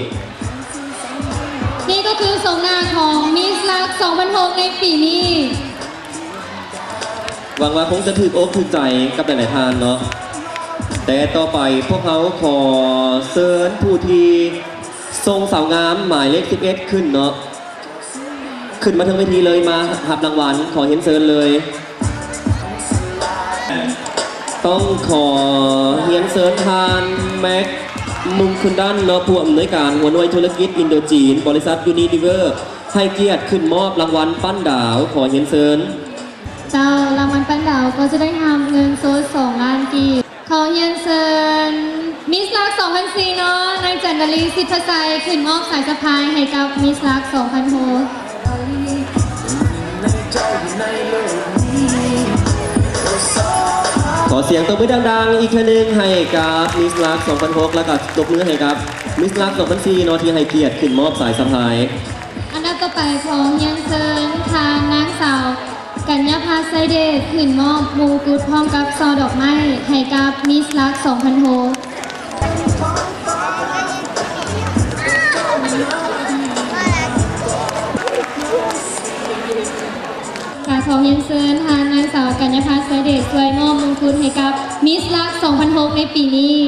ນີ້ກໍຄືໂສມໜ້າຂອງມິສລັກສອງພັນຫົກໃນປີນີ້. ຫວັງວ່າຄົງຈະຖືກອົກຖືກໃຈກັບຫຼາຍໆທ່ານເນາະ. ແຕ່ຕໍ່ໄປພວກເຮົາຂໍເຊີນຜູ້ທີ່ສົ່ງສາວງາມໝາຍເລກສິບເອັດຂຶ້ນເນາະ, ຂຶ້ນມາເທິງເວທີເລີຍ ມາຮັບລາງວັນ, ຂໍຮຽນເຊີນເລີຍ. ຕ້ອງຂໍຮຽນເຊີນທ່ານ ແມັກ ມຸງຄຸນດັນ ເນາະ ຜູ້ອຳນວຍການຫົວໜ່ວຍທຸລະກິດອິນໂດຈີນ ບໍລິສັດຢູນິລິເວີ ໃຫ້ກຽດຂຶ້ນມອບລາງວັນປັ້ນດາວ. ຂໍຮຽນເຊີນ. ເຈົ້າ, ລາງວັນປັ້ນດາວກໍຈະໄດ້ຮັບເງິນສົດສອງລ້ານກີບ. ຂໍຮຽນເຊີນມິສລັກສອງພັນສີ່ເນາະ ນາງຈັນດາລີ ສິດພະໄຊ ຂຶ້ນມອບສາຍສະພາຍໃຫ້ກັບມິສລັກສອງພັນຫົກ. ຂໍສຽງຕົບມືດັງໆອີກເທື່ອໜຶ່ງໃຫ້ກັບມິສລັກສອງພັນຫົກ ແລ້ວກໍຕົບມືໃຫ້ກັບມິສລັກສອງພັນສີ່ເນາະ ທີ່ໃຫ້ກຽດຂຶ້ນມອບສາຍສະພາຍ. ອັນດັບຕໍ່ໄປ ຂໍຮຽນເຊີນທ່ານນາງສາວ ກັນຍາພັດ ໄຊເດດ ຂຶ້ນມອບມົງກຸດພ້ອມກັບຊ່ອດອກໄມ້ໃຫ້ກັບມິສລັກສອງພັນຫົກ. ກະຂໍຮຽນເຊີນທ່ານນາງສາວ ກັນຍາພັດ ໄຊເດດ ຊ່ວຍມອບມົງກຸດໃຫ້ກັບມິສລັກສອງພັນຫົກໃນປີນີ້.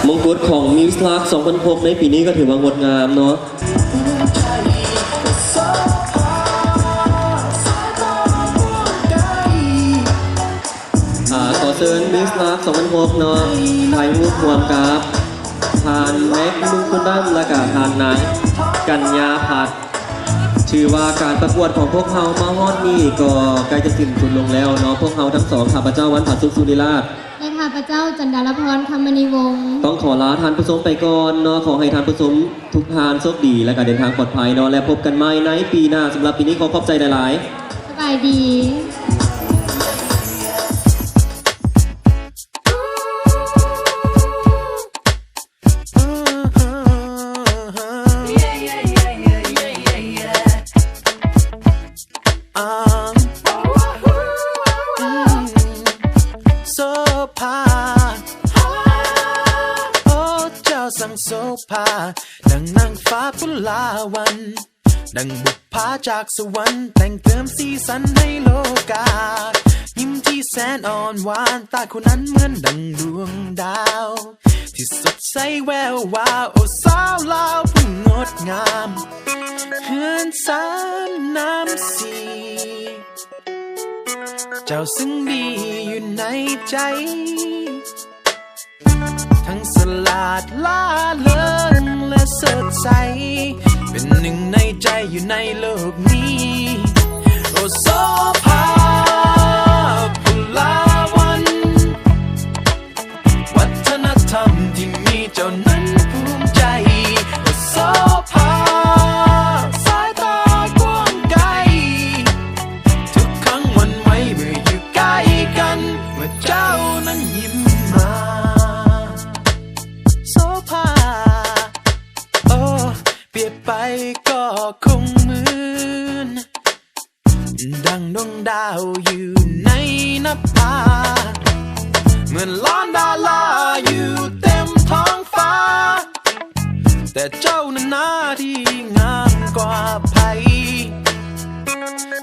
ມົງກຸດຂອງມິສລັກສອງພັນຫົກໃນປີນີ້ກໍຖືວ່າງົດງາມເນາະ. ອາ ຂໍເຊີນມິສລັກສອງພັນຫົກເນາະ ຖ່າຍຮູບຮ່ວມກັບທ່ານແມັກ ມຸງຄຸນດັນ ແລະກະທ່ານນາງ ກັນຍາພັດ. ຖືວ່າການປະກວດຂອງພວກເຮົາມາຮອດນີ້ກໍໃກ້ຈະສິ້ນສຸດລົງແລ້ວເນາະ. ພວກເຮົາທັງສອງ ຂ້າພະເຈົ້າ ວັນຜາສຸກ ສຸລິລາດ ແລະ ຂ້າພະເຈົ້າ ຈັນດາລະພອນ ຄຳມະນີວົງ ຕ້ອງຂໍລາທ່ານຜູ້ຊົມໄປກ່ອນເນາະ. ຂໍໃຫ້ທ່ານຜູ້ຊົມທຸກທ່ານໂຊກດີ ແລະກະເດີນທາງປອດໄພເນາະ ແລະ ພົບກັນໃໝ່ໃນປີໜ້າ. ສຳລັບປີນີ້ຂໍຂອບໃຈຫຼາຍໆ. ສະບາຍດີ. ໂສພາ ໂອ້ ເຈົ້າຊ່າງໂສພາ ດັ່ງນາງຟ້າພຸລາວັນ ດັ່ງບຸບພາຈາກສະຫວັນ ແຕ່ງເຕີມສີສັນໃນໂລກາ ຍິ້ມທີ່ແສນອ່ອນຫວານ ຕາຄູ່ນັ້ນເໝືອນດັ່ງດວງດາວ ທີ່ສົດໃສແວວວາວ ໂອ້ ສາວລາວຜູ້ງົດງາມ ເຮືອນສາມນ້ຳສີ່ ເຈົ້າຊຶ່ງດີຢູ່ໃນໃຈ ທັງສະຫຼາດລ່າເລີງ ແລະ ສົດໃສ ເປັນໜຶ່ງໃນໃຈຢູ່ໃນໂລກນີ້ ໂອ້ ໂສພາ ພຸລາວັນ ວັດທະນະທຳທີ່ມີເຈົ້ານັ້ນພູມໃຈ ໂອ້ ໂສພາ ສາຍຕາກວ້າງໄກ ທຸກຄັ້ງຫວັ່ນໄຫວເມື່ອຢູ່ໃກ້ກັນ ເມື່ອເຈົ້ານັ້ນຍິ້ມມາ ໂສພາ ໂອ້ ປຽບໄປກໍຄົງເໝືອນ ດັ່ງດວງດາວຢູ່ໃນນະພາ ເໝືອນລ້ານດາລາຢູ່ເຕັມທ້ອງຟ້າ ແຕ່ເຈົ້ານັ້ນນາທີ່ງາມກວ່າໃຜ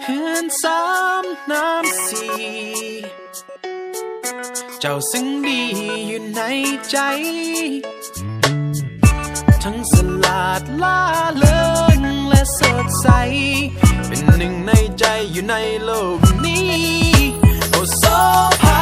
ເຮືອນສາມນ້ຳສີ່ ເຈົ້າຊຶ່ງດີຢູ່ໃນໃຈ ທັງສະຫຼາດລ່າເລີງ ແລະ ສົດໃສ ເປັນໜຶ່ງໃນໃຈຢູ່ໃນໂລກນີ້ ໂອ້ ໂສພາ